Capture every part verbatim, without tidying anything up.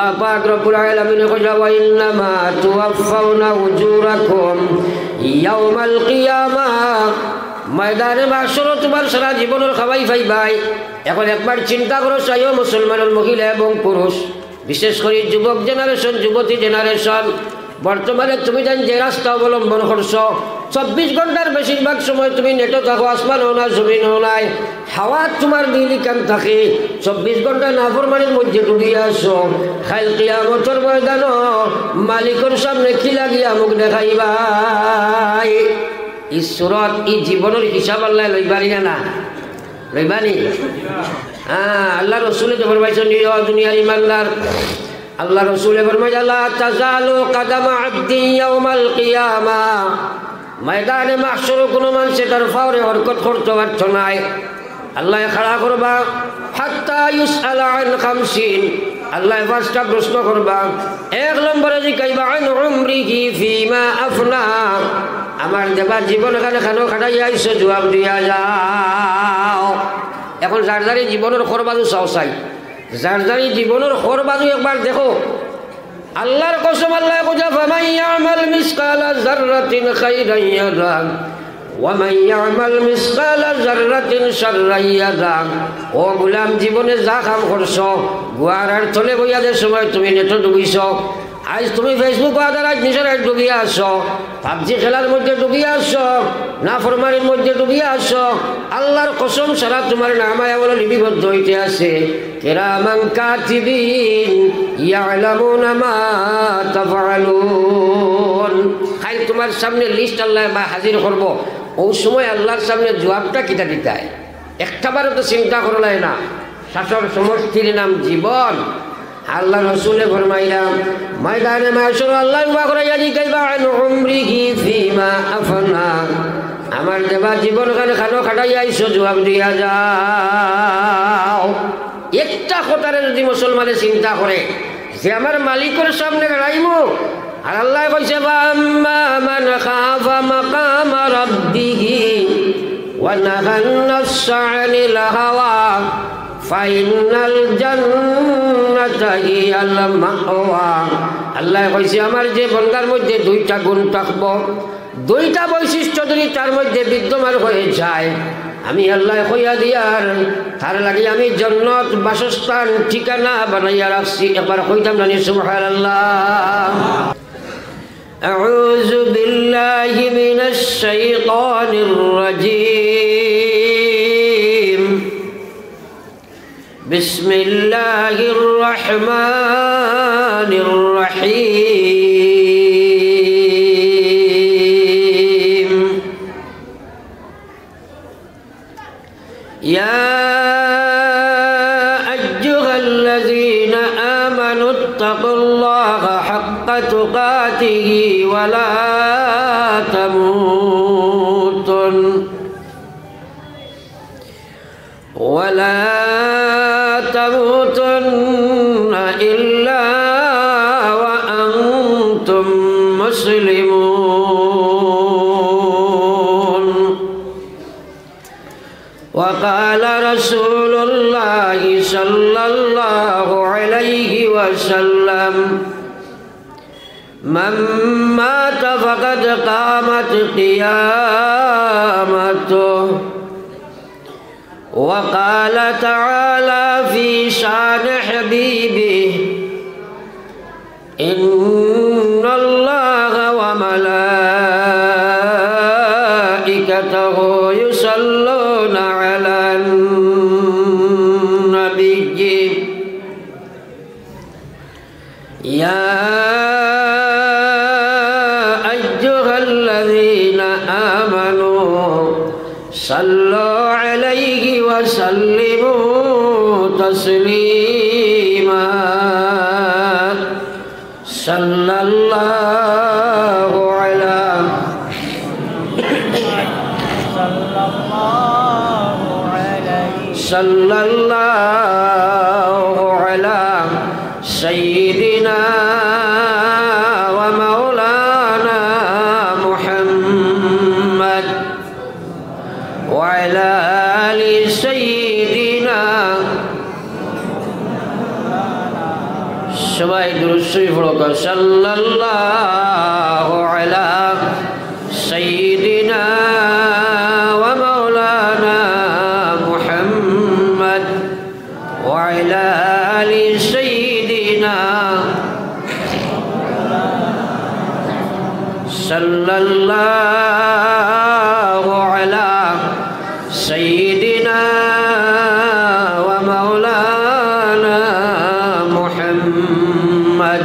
আল্লাহ পাক রব্বুল আলামিনে কইলা, "ওয়া ইন্নামা তুওয়াফফাউনা উজুরাকুম ইয়াউমাল কিয়ামা।" ময়দানে মাহশরো তুমার সারা জীবনর খামাই পাইবায়। এখন একবার চিন্তা করো চাইও, মুসলমানর মহিলা এবং পুরুষ, বিশেষ করি যুবক generation, যুবতী generation, বর্তমানে তুমি যেন যে রাস্তা অবলম্বন করছো, চব্বিশ ঘন্টার বেশিরভাগ সময় তুমি নেটো থাকো, আসমানো না, জমিনো নাই, হাওয়াত তুমার দিল ইখান থাকে, চব্বিশ ঘন্টা নাফরমানির মধ্যে ডুবিয়া আছো। কাইল কিয়ামতর ময়দানো মালিকর সামনে কিলা গিয়া মুখ দেখাইবায়? ই সুরত, ই জীবনর হিসাব আল্লায় লইবা নি না? লইবা নি? হ্যাঁ, আল্লার রসুলে তো ফরমাইছইন, ও দুনিয়ার ইমানদার, আল্লার রসুলে ফরমাইছইন, "লা তাজালু কাদামা আবদিন ইয়াউমাল কিয়ামা।" ময়দানে মাহশরো কুনু মানষে তার পাওরে হরকত করতো পারতো নায়। আল্লায় খাড়া করবা, "হাত্তা ইউসআলা আন খামসিন।" আল্লায় পাঁচটা প্রশ্ন করবা। এক নম্বরে জিকাইবা, "আন উমরিহি ফিমা আফনা।" আমার দেবা জীবন খান খানো কাটাইয়া আইছো, জুয়াব দিয়া যাও। এখন যার যার ই জীবনর খর বাজু চাও চাই, যার যার ই জীবনর খর বাজু একবার দেখো। আল্লার কসম, আল্লায় কইছইন, "ফামান ইয়ামাল মিসকালা জাররাতিন খাইরান ইয়ারাহ, ওয়া মান ইয়ামাল মিসকালা জাররাতিন শাররান ইয়ারাহ।" ও গোলাম, জীবনে যা কাম করছো, গুয়ারার তলে বইয়া যে সময় তুমি নেটো ডুবিছো, আইজ তুমি Facebook আদার আইজ নিজর আইজ ডুবিয়া আছো, PUBG খেলার মধ্যে ডুবিয়া আছো, নাফরমানির মধ্যে ডুবিয়া আছো। আল্লার কসম, সারা তুমার নামায় আমল লিপিবদ্ধ অইতে আছে। কিরামান কাতিবিন ইয়ালামুনা মা তাফআলুন। কাইল তুমার সামনে list আল্লায় বা হাজির করবো। অউ সময় আল্লার সামনে জুয়াবটা কিতা দিতায়? একটা বারও তো চিন্তা করলায় না। শাসর সমষ্টির নাম জীবন। আল্লার রসুলে ফরমাইলা, ময়দানে মাহশর আল্লায় উবা করাইয়া জিকাইবা, "আন উমরিহি ফিমা আফনা।" আমার দেবা জীবন খান খানো কাটাইয়া আইছো, জুয়াব দিয়া যাও। একটা কথারে যুদি মুসলমানে চিন্তা করে যে আমার মালিকর সামনে দাঁড়াইমু, আর আল্লায় কইছে, "ওয়া আম্মা মান খাফা মাকামা রাব্বিহি ওয়া নাহান নাফসা আনিল হাওয়া ফাইন্নাল জান্নাতা হিয়াল মাওয়া।" আল্লায় কইছে, আমার যে বন্দার মধ্যে দুইটা গুণ থাকবো, দুইটা বৈশিষ্ট্য যুদি তার মধ্যে বিদ্যমান হয়ে যায়, আমি আল্লায় কইয়া দিয়ার, তার লাগি আমি জান্নাত বাসস্থান ঠিকানা বানাইয়া রাখছি। একবার কইতাম না নি সুবহানাল্লাহ? أعوذ بالله من الشيطان الرجيم. بسم الله الرحمن الرحيم. يا أيها الذين آمنوا اتقوا الله حق تقاته ولا تموتن ولا تموتن إلا وأنتم مسلمون. وقال رسول الله صلى الله عليه وسلم: من مات فقد قامت قيامته. وقال تعالى في شان حبيبه: إن الله وملائكته يصلون على النبي. يا أيها الذين آمنوا صلوا عليه وسلموا تسليما. صلى الله على صلى الله على سيدنا ومولانا محمد وعلى آل سيدنا সবাই দুরূদ শরীফ পড়ো। সাল্লাল্লাহু আলা সাইয়্যিদিনা ওয়া মাওলানা মুহাম্মদ ওয়া আলা আলি সাইয়্যিদিনা সাল্লাল্লাহু আলা সাইয়্যিদিনা ওয়া মাওলানা মুহাম্মদ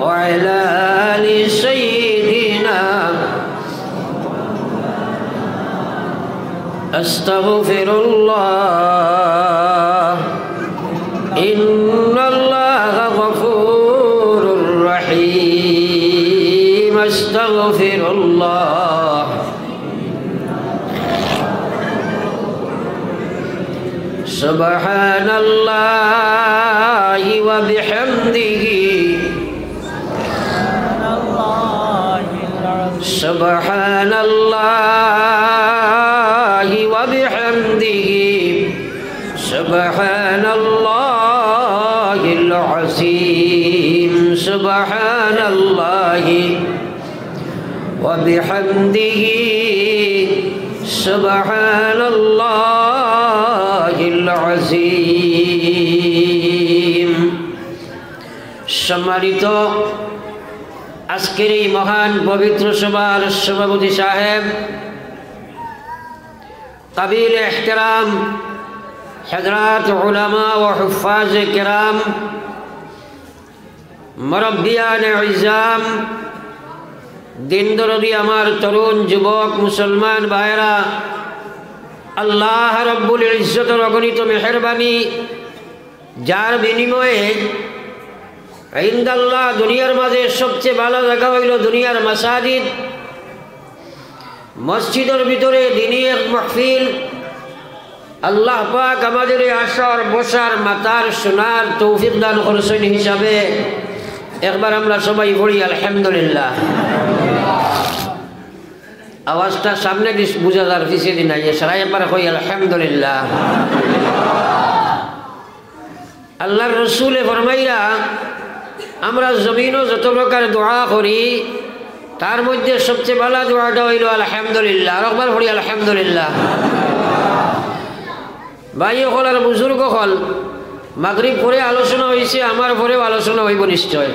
ওয়া আলা আলি সাইয়্যিদিনা। أستغفر الله، إن الله غفور رحيم. أستغفر الله. سبحان الله وبحمده. سبحان الله وبحمده. سبحان الله العظيم. سبحان الله وبحمده. سبحان الله العظيم. সম্মানিত আজকের এই মহান পবিত্র সভার সভাপতি সাহেব, কাবিল এহতেরাম হযরত উলামা ও হুফফাজে কেরাম, মুরব্বিয়ানে ইজাম, দিন দরদি আমার তরুণ যুবক মুসলমান ভাইরা, আল্লাহ রাব্বুল ইজ্জতর অগণিত মেহেরবানি, যার বিনিময়ে ইনদাল্লাহ দুনিয়ার মাঝে সবচেয়ে ভালো জায়গা অইলো দুনিয়ার মাসাজিদ, মসজিদর ভিতরে দিনি এক মাহফিল। আল্লাহ পাক আমাদেরে আসার, বসার, মাতার, শোনার তৌফিক দান করছইন হিসাবে একবার আমরা সবাই পড়ি আলহামদুলিল্লাহ। আওয়াজটা সামনেদি বুঝা যার, পিছেদি নাই, সারাই একবার কই আলহামদুলিল্লাহ। আল্লাহর রসুলে ফরমাইরা, আমরা জমিনো যত প্রকার দোয়া করি, তার মধ্যে সবচেয়ে ভালা দোয়াটা অইলো আলহামদুলিল্লাহ। আরো একবার পড়ি আলহামদুলিল্লাহ। ভাই অকল আর বুজুর্গ অকল, মাগরিব পরে আলোচনা অইছে, আমার পরেও আলোচনা অইবো নিশ্চয়।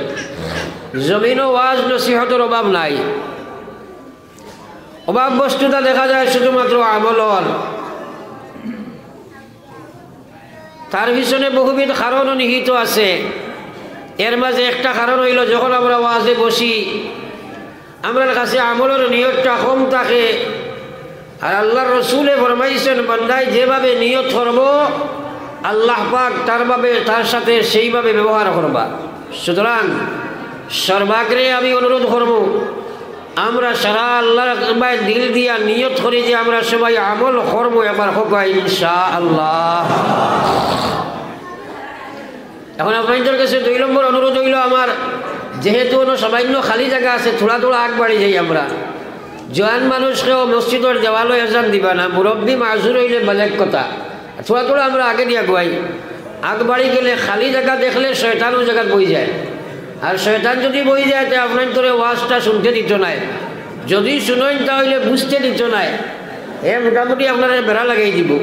জমিনো ওয়াজ নসিহতর অভাব নাই। অভাব বস্তুতা দেখা যায় শুধুমাত্র আমলর। তার পিছনে বহুবিধ কারণও নিহিত আছে। এর মাঝে একটা কারণ অইলো, যখন আমরা ওয়াজে বসি, আমরার কাছে আমলর নিয়তটা কম থাকে। আর আল্লাহর রসুলে ফরমাইছইন, বান্দায় যেভাবে নিয়ত করবো, আল্লাহ পাক তার ভাবে, তার সাথে সেইভাবে ব্যবহার করবা। সুতরাং সর্বাগ্রে আমি অনুরোধ করমু, আমরা সারা আল্লাহর কাছে দিল দিয়া নিয়ত করি যে আমরা সবাই আমল করমু, একবার কউক্কা ইনশাআল্লাহ। এখন আপনাইনতর কাছে দুই নম্বর অনুরোধ অইলো আমার, যেহেতু অনো সামান্য খালি জাগা আছে, থুড়া থুড়া আগ বাড়ি যাই আমরা। জোয়ান মানুষ কেউ মসজিদর দেওয়ালো এজান দিবা না, মুরব্বি মাজুর অইলে বেলেগ কথা। থুড়া থুড়া আমরা আগেদি আগুয়াই। আগ বাড়ি গেলে খালি জাগা দেখলে শয়তান অউ জাগাত বই যায়। আর শয়তান যদি বই যায়, তে আপনাইনতরে ওয়াজটা শুনতে দিতো নায়। যদি শুনইন, তা অইলে বুঝতে দিতো নায়। এ মোটামুটি আপনারে বেড়া লাগাই দিবো।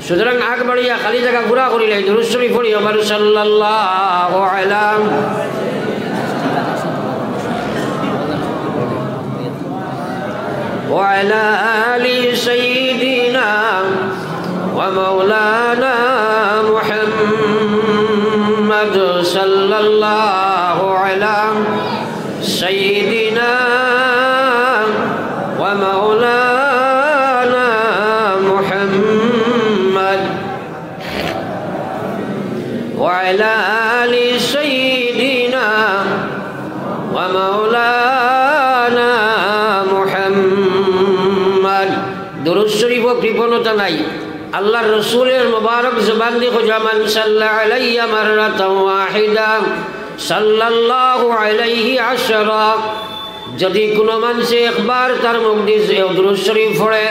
সুতরাং আগ বাড়িয়া খালি জাগা পুরা করিলাই। দুরূদ শরীফ পড়ি, আমার সাল্লাল্লাহু আলা وعلى آل سيدنا ومولانا محمد صلى الله على سيدنا ومولانا محمد وعلى آل سيدنا ومولانا محمد। দুরূদ শরীফও কৃপণতা নাই। আল্লাহর রসুলের মোবারক জবান দি কইবা, من صلى علي مرة واحدة صلى الله عليه عشرا। যদি কোনো মানষে একবার তার মুখ দি দুরূদ শরীফ পড়ে,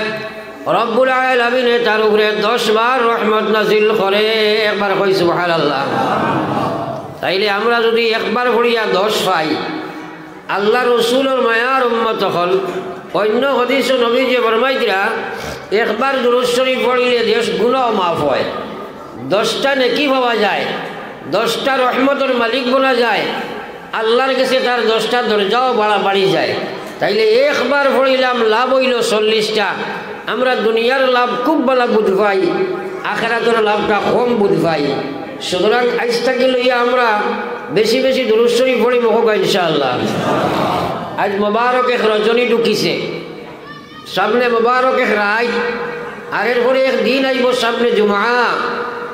রব্বুল আলামিনে তার উপরে দশ বার রহমত নাজিল করে। একবার কই সুবহানাল্লাহ। তাইলে আমরা যুদি একবার পড়িয়া দশ পাই, আল্লার রসুলর মায়ার উম্মত অকল, অইন্য হাদিসো নবীজিয়ে ফরমাইতরা, একবার দুরূদ শরীফ পড়িলে দশ গুনাও মাফ অয়, দশটা নেকি পাওয়া যায়, দশটা রহমতর মালিক বনা যায়, আল্লার গেছে তার দশটা দরজাও বাড়া-, বাড়ি যায়। তাইলে একবার পড়িলাম, লাভ অইলো চল্লিশটা। আমরা দুনিয়ার লাভ খুব ভালা বুঝ পাই, আখেরাতর লাভটা কম বুঝ পাই। সুতরাং আইজ থাকি লইয়া আমরা বেশি বেশি দুরূদ শরীফ পড়িমু, কউক্কা ইনশাআল্লাহ। আইজ মোবারক এক রজনী ঢুকিছে, সামনে মোবারক এক রাইত, আর এরপরে এক দিন আইবো সামনে জুমা।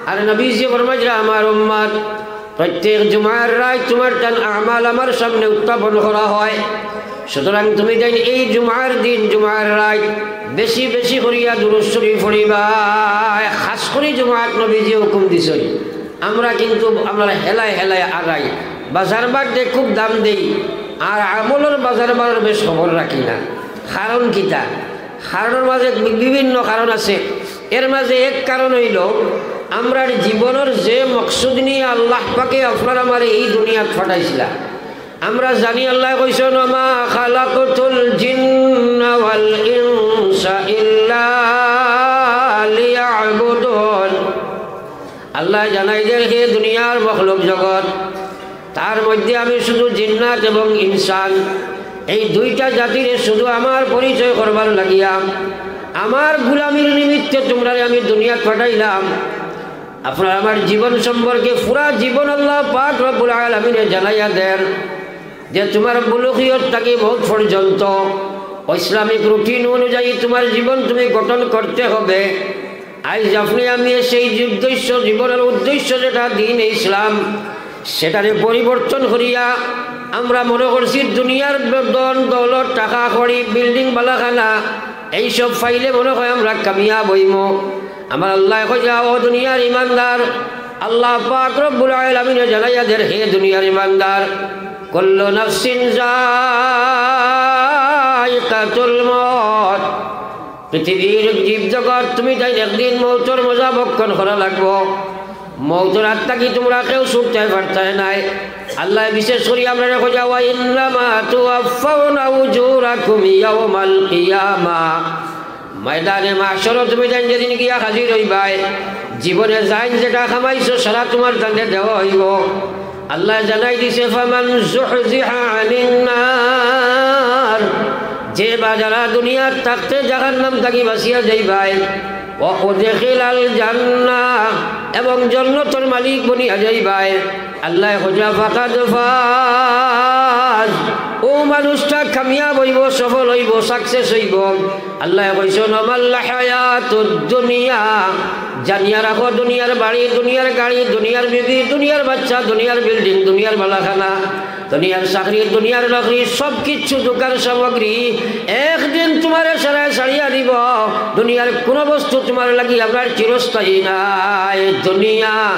আর নবীজিয়ে ফরমাইতরা, আমার উম্মত, প্রত্যেক জুমার রাইত তুমার তান আমাল আমার সামনে উত্থাপন করা হয়। সুতরাং তুমি তাইন এই জুমার দিন, জুমার রাইত বেশি বেশি করিয়া দুরূদ শরীফ পড়িবায়। খাস করি জুমাত নবীজিয়ে হুকুম দিছইন। আমরা কিন্তু আমরা হেলায় হেলায় আগাই, বাজার বাটে খুব দাম দেই, আর আমলর বাজার বাটর বেশ খবর রাখি না। কারণ কিতা? কারণর মাঝে বি-, বিভিন্ন কারণ আছে। এর মাঝে এক কারণ অইলো, আমরার জীবনর যে মকসুদ নিয়া আল্লাহ পাকে আপনার আমারে এই দুনিয়াত পাঠাইছলা, আমরা জানি আল্লায় কইছইন, "ওমা খালাকতুল জিন্না ওয়াল ইনসা ইল্লা লিয়াবুদুন।" আল্লায় জানাই দের, হে দুনিয়ার মখলুক জগত, তার মধ্যে আমি শুধু জিন্নাত এবং ইনসান, এই দুইটা জাতিরে শুধু আমার পরিচয় করবার লাগিয়া, আমার গুলামির নিমিত্তে তুমরারে আমি দুনিয়াত পাঠাইলাম। আপনার আমার জীবন সম্পর্কে পুরা জীবন আল্লাহ পাক রব্বুল আলামিনে জানাইয়া দের যে তুমার বুলুগিয়ত থাকি মউত পর্যন্ত ইসলামিক রুটিন অনুযায়ী তুমার জীবন তুমি গঠন করতে হবে। আইজ আপনে আমি সেই যে উদ্দেশ্য, জীবনর উদ্দেশ্য যেটা দ্বীনে ইসলাম, সেটারে পরিবর্তন করিয়া আমরা মনে করছি দুনিয়ার ধন দৌলত, টাকা কড়ি, বিল্ডিং বালাখানা, এইসব পাইলে মনে হয় আমরা কামিয়াব অইমু। আমার আল্লায় কইরা, ও দুনিয়ার ইমানদার, আল্লাহ পাক রব্বুল আলামিনে জানাইয়া দের, হে দুনিয়ার ইমানদার, কুল্লু নাফসিন যায়িকাতুল মউত। পৃথিবীর জীব জগত, তুমি তাইন একদিন মউতর মজা ভক্ষণ করা লাগবো। মউতর আত থাকি তুমরা কেউ ছুটতায় পারতায় নায়। আল্লায় বিশেষ করি আমরারে কইরা, "ওয়া ইন্নামা তুওয়াফফাউনা উজুরাকুম ইয়াউমাল কিয়ামা।" ময়দানে মাহশরো তুমি তাইন যেদিন গিয়া হাজির অইবায়, জীবনে যাইন যেটা কামাইছো, সারা তুমার তানে দেওয়া অইবো। আল্লায় জানাই দিছে, "ফামান যুহযিহা আনিন নার", যে বা যারা দুনিয়াত থাকতে জাহান্নাম থাকি বাঁচিয়া যাইবায়, "ওয়া উদখিলাল জান্নাহ", এবং জন্নতর মালিক বনিয়া যাইবায়, আল্লায় কইরা, "ফাকাদ ফাজ", অউ মানুষটা কামিয়াব অইবো, সফল অইবো, সাকসেস অইবো। আল্লায় কইছইন, "ওমাল হায়াতুদ দুনিয়া", জানিয়া রাখো, দুনিয়ার বাড়ি, দুনিয়ার গাড়ি, দুনিয়ার বিবি, দুনিয়ার বাচ্চা, দুনিয়ার বিল্ডিং, দুনিয়ার বালাখানা, দুনিয়ার চাকরি, দুনিয়ার নকরি, সব কিচ্ছু দোকান সামগ্রী একদিন তুমারে সারায় ছাড়িয়া দিবো। দুনিয়ার কুনু বস্তু তুমার লাগি আমরার চিরস্থায়ী নায়। দুনিয়া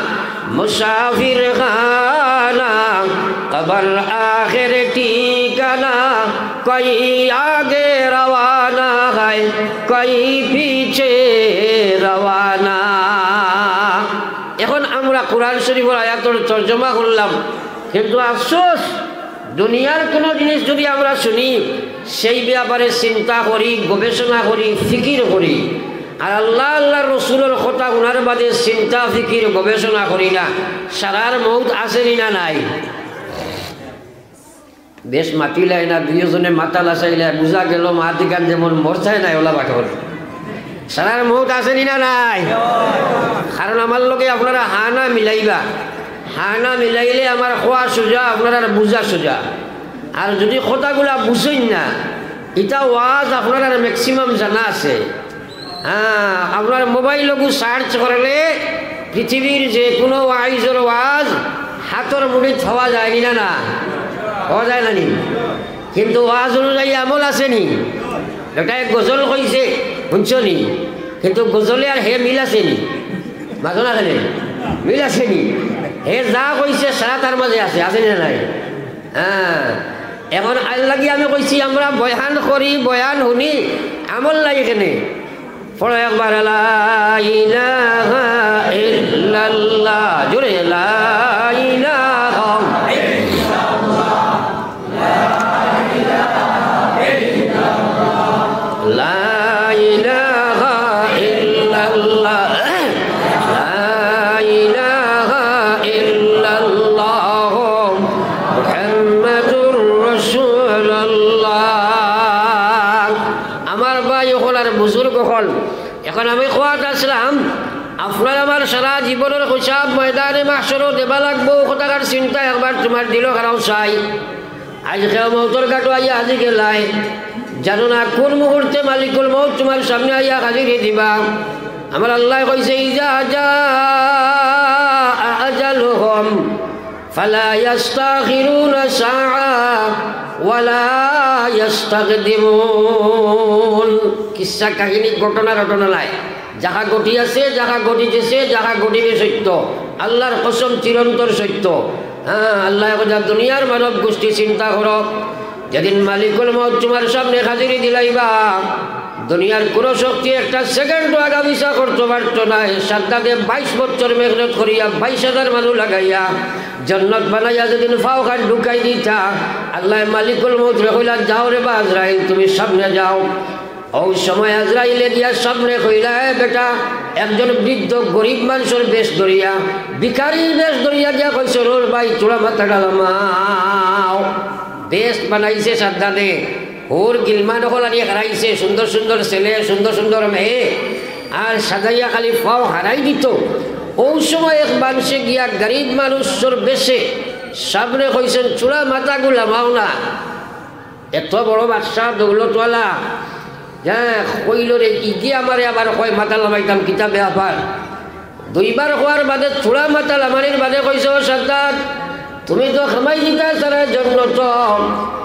মুসাফির খানা, কবর আখের ঠিকানা, কই আগে রওয়ানা হয়, কই পিছে রওয়ানা। এখন আমরা কোরআন শরীফর আয়াতর তর্জমা করলাম, কিন্তু আফসোস, দুনিয়ার কুনু জিনিস যুদি আমরা শুনি, সেই ব্যাপারে চিন্তা করি, গবেষণা করি, ফিকির করি, আর আল্লাহ, আল্লাহর রসুলর কথা হুনার বাদে চিন্তা, ফিকির, গবেষণা করি না, সারার মউত আছে নি না নাই? বেশ মাতিলায় না, দুইওজনে মাথা লাচাইলায়, বুঝা গেল মাত ইখান যেমন মরছায় নায়, অলা বাটর। সারার মউত আছে নি না নাই? কারণ আমার লগে আপনারা হা না মিলাইবা, হা না মিলাইলে আমার কওয়া সোজা, আপনারার বুঝা সোজা। আর যুদি কথাগুলা বুঝইন না, ইতা ওয়াজ আপনারার ম্যাক্সিমাম জানা আছে। হ্যাঁ, আপনার মোবাইলগু সার্চ করলে পৃথিবীর যে কুনু ওয়াইজর ওয়াজ হাতর মুঠিত পাওয়া যায় নি না, না? পাওয়া যায় না নি? কিন্তু ওয়াজ অনুযায়ী আমল আছে নি? বেটায় গজল কইছে, হুনছো নি? কিন্তু গজলে আর হে মিল আছে নি? মাতো না কেনে? মিল আছে নি? হে যা কইছে সারা তার মাঝে আছে, আছে নি না নাই? হ্যাঁ, এখন এরলাগি আমি কইছি, আমরা বয়ান করি, বয়ান হুনি, আমল নাই কেনে। পড়ো একবার, লা ইলাহা ইল্লাল্লাহ, জোরে, লা ইলাহা কারণ আমি কওয়াত আছলাম, আপনার আমার সারা জীবনর হিসাব ময়দানে মাহশরো দেবা লাগবো, কথাকার চিন্তা একবার তুমার দিলো খারাও চাই। আইজ কেউ মউতর ঘাটো আইয়া হাজির গেলায়, জানো না কুন মুহূর্তে মালিকুল মউত তুমার সামনে আইয়া হাজিরি দিবা। আমার আল্লায় কইছে, "ইজা জা আজালুহুম ফালা ইয়াস্তাখিরুনা সাআ ওয়ালা ইয়াস্তাকদিমুন।" কিচ্ছা কাহিনী, ঘটনা রটনা নায়। যাহা ঘটি আছে, যাহা ঘটি গেছে, যাহা ঘটিবে সত্য। আল্লার কসম চিরন্তর সত্য। হ্যাঁ, আল্লায় কইতা, দুনিয়ার মানব গোষ্ঠী চিন্তা করো, যেদিন মালিকুল মউত তুমার সামনে হাজিরি দিলাইবা, দুনিয়ার কুনু শক্তি একটা সেকেন্ডও আগাপিছা করতো পারতো নায়। সাদ্দাদে বাইশ বছর মেহনত করিয়া, বাইশ হাজার মানুষ লাগাইয়া, জন্নত বানাইয়া যেদিন ফাওখান ঢুকাই দিতা, আল্লায় মালিকুল মউতরে কইলা, "যাও রে বা আজরাইল, তুমি সামনে যাও।" অউ সময় আজরাইলে গিয়া সামনে কইলা, "এ বেটা," একজন বৃদ্ধ গরিব মানষর বেশ ধরিয়া, ভিখারির বেশ ধরিয়া গিয়া কইছে, "ও ভাই, চুড়া মাথাটা লামাও।" বেশ বানাইছে সাদ্দাদে, হউর গিলমান অকল আনি হারাইছে, সুন্দর সুন্দর ছেলে, সুন্দর সুন্দর মেয়ে, আর সাজাইয়া খালি ফাও হারাই দিত। অউ সময় এক মানষে গিয়া গরিব মানুষর বেশে সামনে কইছেন, "চুড়া মাথাগু লামাও না।" এত বড় বাদশা দৌলতওয়ালা, হ্যাঁ, কইল রে, ইগিয়ে আমারে আবার কয় মাথা লামাইতাম, কিতা ব্যাপার? দুইবার কওয়ার বাদে, চুড়া মাথা লামানির বাদে কইছে, "ও সাদ্দাদ, তুমি তো কামাই দিতায় সারা জন্নত,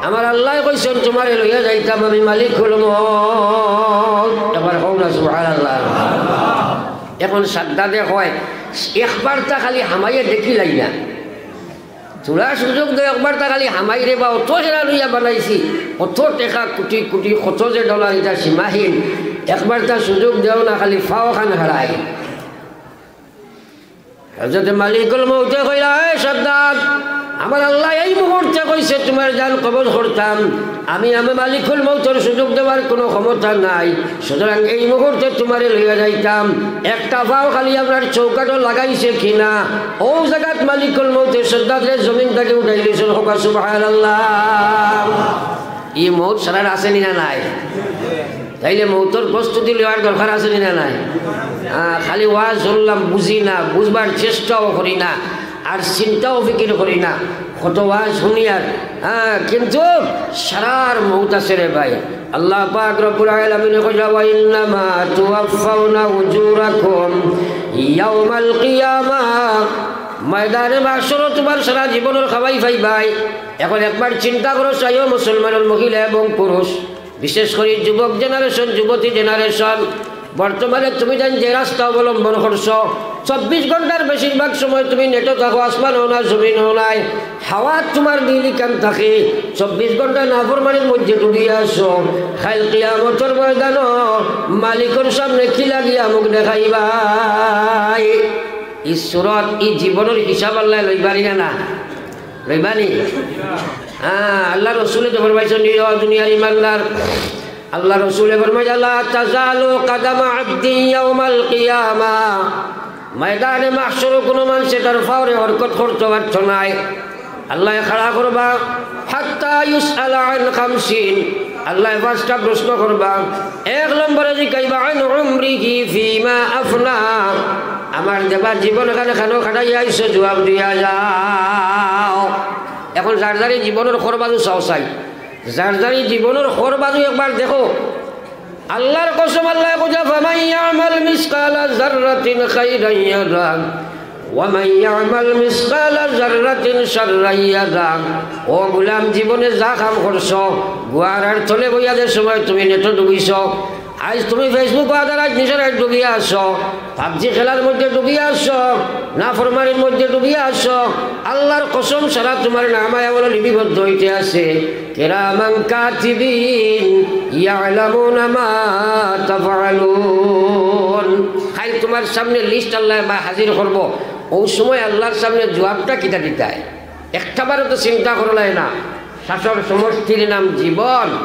আমার আল্লায় কইছইন তুমারে লইয়া যাইতাম আমি মালিকুল মউত।" এবার কও না সুবহানাল্লাহ। এখন সাদ্দাদে কয়, "একবারতা খালি হামাইয়া দেখিলাই না।" থুড়া সুযোগ দেও, একবারতা খালি হামাই রে বা, অত হেরা লইয়া বানাইছি, অত টেকা, কুটি কুটি, কত যে ডলার, ইটা সীমাহীন। একবারতা সুযোগ দেও না, খালি ফাওখান হারাই। হযরতে মালিকুল মউতে কইলা, "এ সাদ্দাদ, আমার আল্লায় এই মুহূর্তে কইছে তুমার জান কবজ করতাম, আমি, আমি মালিকুল মউতর সুযোগ দেওয়ার কুনু ক্ষমতা নাই।" সুতরাং এই মুহূর্তে তুমারে লইয়া যাইতাম, একটা ফাও খালি আপনার চৌকাঠো লাগাইছে কিনা, অউ জাগাত মালিকুল মউতে সাদ্দাদরে জমিন থাকি উঠাই লইছইন। কউক্কা সুবহানাল্লাহ। ই মউত সারার আছে নি না নাই? তাইলে মউতর প্রস্তুতি লওয়ার দরকার আছে নি না নাই? আহ, খালি ওয়াজ হুনলাম, বুঝি না, বুঝবার চেষ্টাও করি না, আর চিন্তাও ফিকির করি না। কত ওয়াজ হুনিয়ার, হ্যাঁ, কিন্তু সারার মউত আছে রে ভাই। আল্লাহ পাক রব্বুল আলামিনে কইলা, "ওয়া ইন্নামা তুওয়াফফাউনা উজুরাকুম ইয়াউমাল কিয়ামা।" ময়দানে মাহশরো তুমার সারা জীবনর কামাই পাইবায়। এখন একবার চিন্তা করো চাইও, মুসলমানর মহিলা এবং পুরুষ, বিশেষ করি যুবক generation, যুবতী generation, বর্তমানে তুমি যেন যে রাস্তা অবলম্বন করছো, চব্বিশ ঘন্টার বেশিরভাগ সময় তুমি নেটো থাকো, আসমানো না, জমিনো নাই, হাওয়াত তুমার দিলি কান থাকে, চব্বিশ ঘন্টা নাফরমানির মধ্যে ডুবিয়া আছো, কাইল কিয়ামতর ময়দানো মালিকর সামনে কিলা গিয়া মুখ দেখাইবায়? ই সুরত, ই জীবনর হিসাব আল্লায় লইবা নি না? লইবা নি? হ্যাঁ, আল্লার রসুলে তো ফরমাইছইন, ও দুনিয়ার ইমানদার, আল্লার রসুলে ফরমাইছইন, "লা তাজালু কাদামা আবদিন ইয়াউমাল কিয়ামা।" ময়দানে মাহশরো কুনু মানষে তার ফাওরে হরকত করতো পারতো নায়। আল্লায় খাড়া করবা, "হাত্তা ইউসআলা আন খামসিন।" আল্লায় পাঁচটা প্রশ্ন করবা। এক নম্বরে জিকাইবা, "আন উমরিহি ফিমা আফনা।" আমার দেবা জীবন খান খানো খাটাইয়া আইছো, জুয়াব দিয়া যাও। এখন যার যার ই জীবনর খরবাজু চাও চাই, যার যার ই জীবনর খরবাজু একবার দেখো। আল্লার কসম, আল্লায় কইতা, "ফামান ইয়ামাল মিসকালা জাররাতিন খাইরান ইয়ারাহ, ওয়া মান ইয়ামাল মিসকালা জাররাতিন শাররান ইয়ারাহ।" ও গুলাম, জীবনে যা কাম করছো, গুয়ারার তলে বইয়া যে সময় তুমি নেটো ডুবিছো, আইজ তুমি Facebook আদার আইজ নিজর ডুবিয়া আছো, PUBG খেলার মধ্যে ডুবিয়া আছো, নাফরমানির মধ্যে ডুবিয়া আছো, আল্লার কসম সারা তুমার নামায় আমলো লিপিবদ্ধ অইতে আছে। কিরামান কাতিবিন ইয়ালামুনা মা তাফআলুন। কাইল তুমার সামনে list আল্লায় বা হাজির করবো, অউ সময় আল্লার সামনে জুয়াবটা কিতা দিতায়? একটা বারও তো চিন্তা করলায় না। শাসর সমষ্টির নাম জীবন।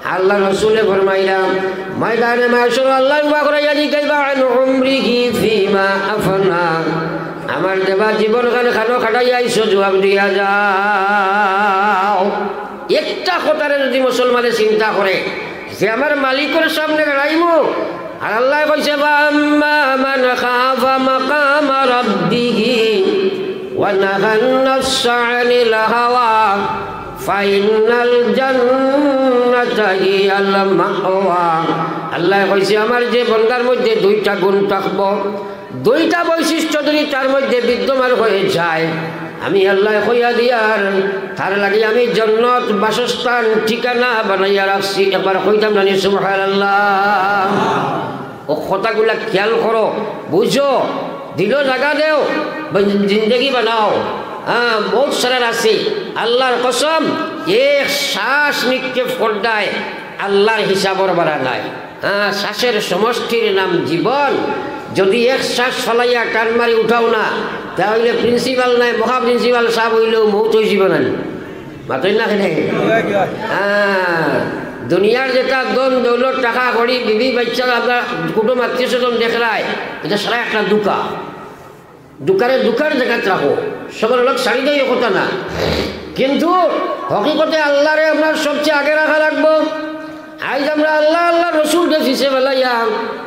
আল্লার রসুলে ফরমাইলা, ময়দানে মাহশর আল্লায় উবা করাইয়া জিকাইবা, "আন উমরিহি ফিমা আফনা।" আমার দেবা জীবন খান খানো খাটাইয়া আইছো, জুয়াব দিয়া যাও। একটা কথারে যুদি মুসলমানে চিন্তা করে যে আমার মালিকর সামনে দাঁড়াইমু, আর আল্লায় কইছে, "ওয়া আম্মা মান খাফা মাকামা রাব্বিহি ওয়া নাহান নাফসা আনিল হাওয়া ফাইন্নাল জান্নাতা হিয়াল মাওয়া।" আল্লায় কইছে, "আমার যে বন্দার মধ্যে দুইটা গুণ থাকবো, দুইটা বৈশিষ্ট্য যদি তার মধ্যে বিদ্যমান হয়ে যায়, আমি আল্লায় কইয়া দিয়ার, তার লাগি আমি জন্নত বাসস্থান ঠিকানা বানাইয়া রাখছি।" একবার কইতাম না নি সুবহানাল্লাহ? ও কথাগুলা খেয়াল করো, বুঝো, দিলো জাগা দেও, জিন্দেগি বানাও। হ্যাঁ, বহুত সারার আছে। আল্লাহর কসম, এক শ্বাস নিক্ষেপ করদায় আল্লাহর হিসাবর বারা নাই। হ্যাঁ, শ্বাসের সমষ্টির নাম জীবন। যদি এক শ্বাস ফালাইয়া টান মারি উঠাও না, তাহলে প্রিন্সিপাল নাই, মহা প্রিন্সিপাল সাহেব হইলেও মৌত হয়ে জীবন আনি। মাতই না কেনে? হ্যাঁ, দুনিয়ার যেটা ধন দৌলত, টাকা কড়ি, বিবি বাচ্চা, আপনার কুটুম আত্মীয় স্বজন দেখরায়, এটা সারা একটা দুকা। দুকারে দুকার জাগাত রাখো, সবার লোক ছাড়ি দেয় কথা না, কিন্তু হকিকতে আল্লাহরে আপনার সবচেয়ে আগে রাখা লাগবো। আইজ আমরা আল্লাহ, আল্লাহ রসুলরে পিছে ফেলাইয়া,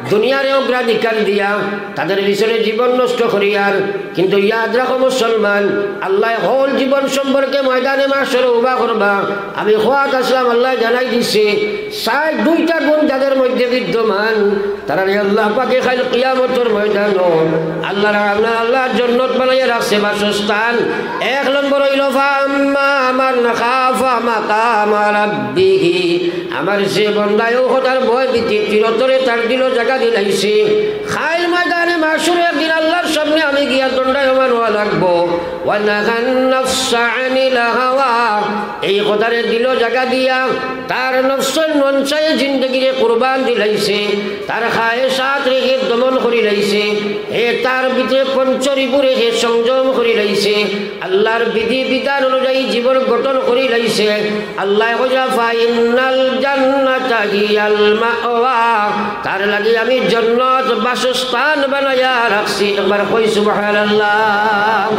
দুনিয়ারে অগ্রাধিকার দিয়া, তাদের পিছনে জীবন নষ্ট করিয়ার। কিন্তু ইয়াদ রাখো মুসলমান, আল্লায় হকল জীবন সম্পর্কে ময়দানে মাহশরে উবা করবা। আমি খোয়াত আসলাম, আল্লায় জানাই দিছে, সাই দুইটা গুণ যাদের মধ্যে বিদ্যমান, তারারে আল্লাহ পাকে কাইল কিয়ামতর ময়দানো আল্লাহর, আপনার আল্লাহর জন্নত বানাইয়া রাখছে বাসস্থান। এক নম্বর হইল, "ফাআম্মা মান খাফা মাকামা রাব্বিহি।" আমার যে বন্দায় ও কথার ভয় ভীতি চিরতরে তার দিলো জাগা দিলাইছে, কাইল ময়দানে মাহশরে একদিন আল্লাহর সামনে আমি গিয়া দণ্ডায়মান হওয়া লাগবো। "ওয়া নাহান নাফসা আনিল হাওয়া।" এই কথারে দিলো জাগা দিয়া তার নফসর মনচাহে জিন্দেগিরে কুরবান দিলাইছে, তার খায়েশাতরে হে দমন করিলাইছে, হে তার ভিতরে পঞ্চরিপুরে হে সংযম করিলাইছে, আল্লাহর বিধি বিধান অনুযায়ী জীবন গঠন করিলাইছে। আল্লায় কইলা, "ফাইন্নাল জান্নাতা হিয়াল মাওয়া।" তার লাগি আমি জন্নত বাসস্থান বানাইয়া রাখছি। একবার কই সুবহানাল্লাহ।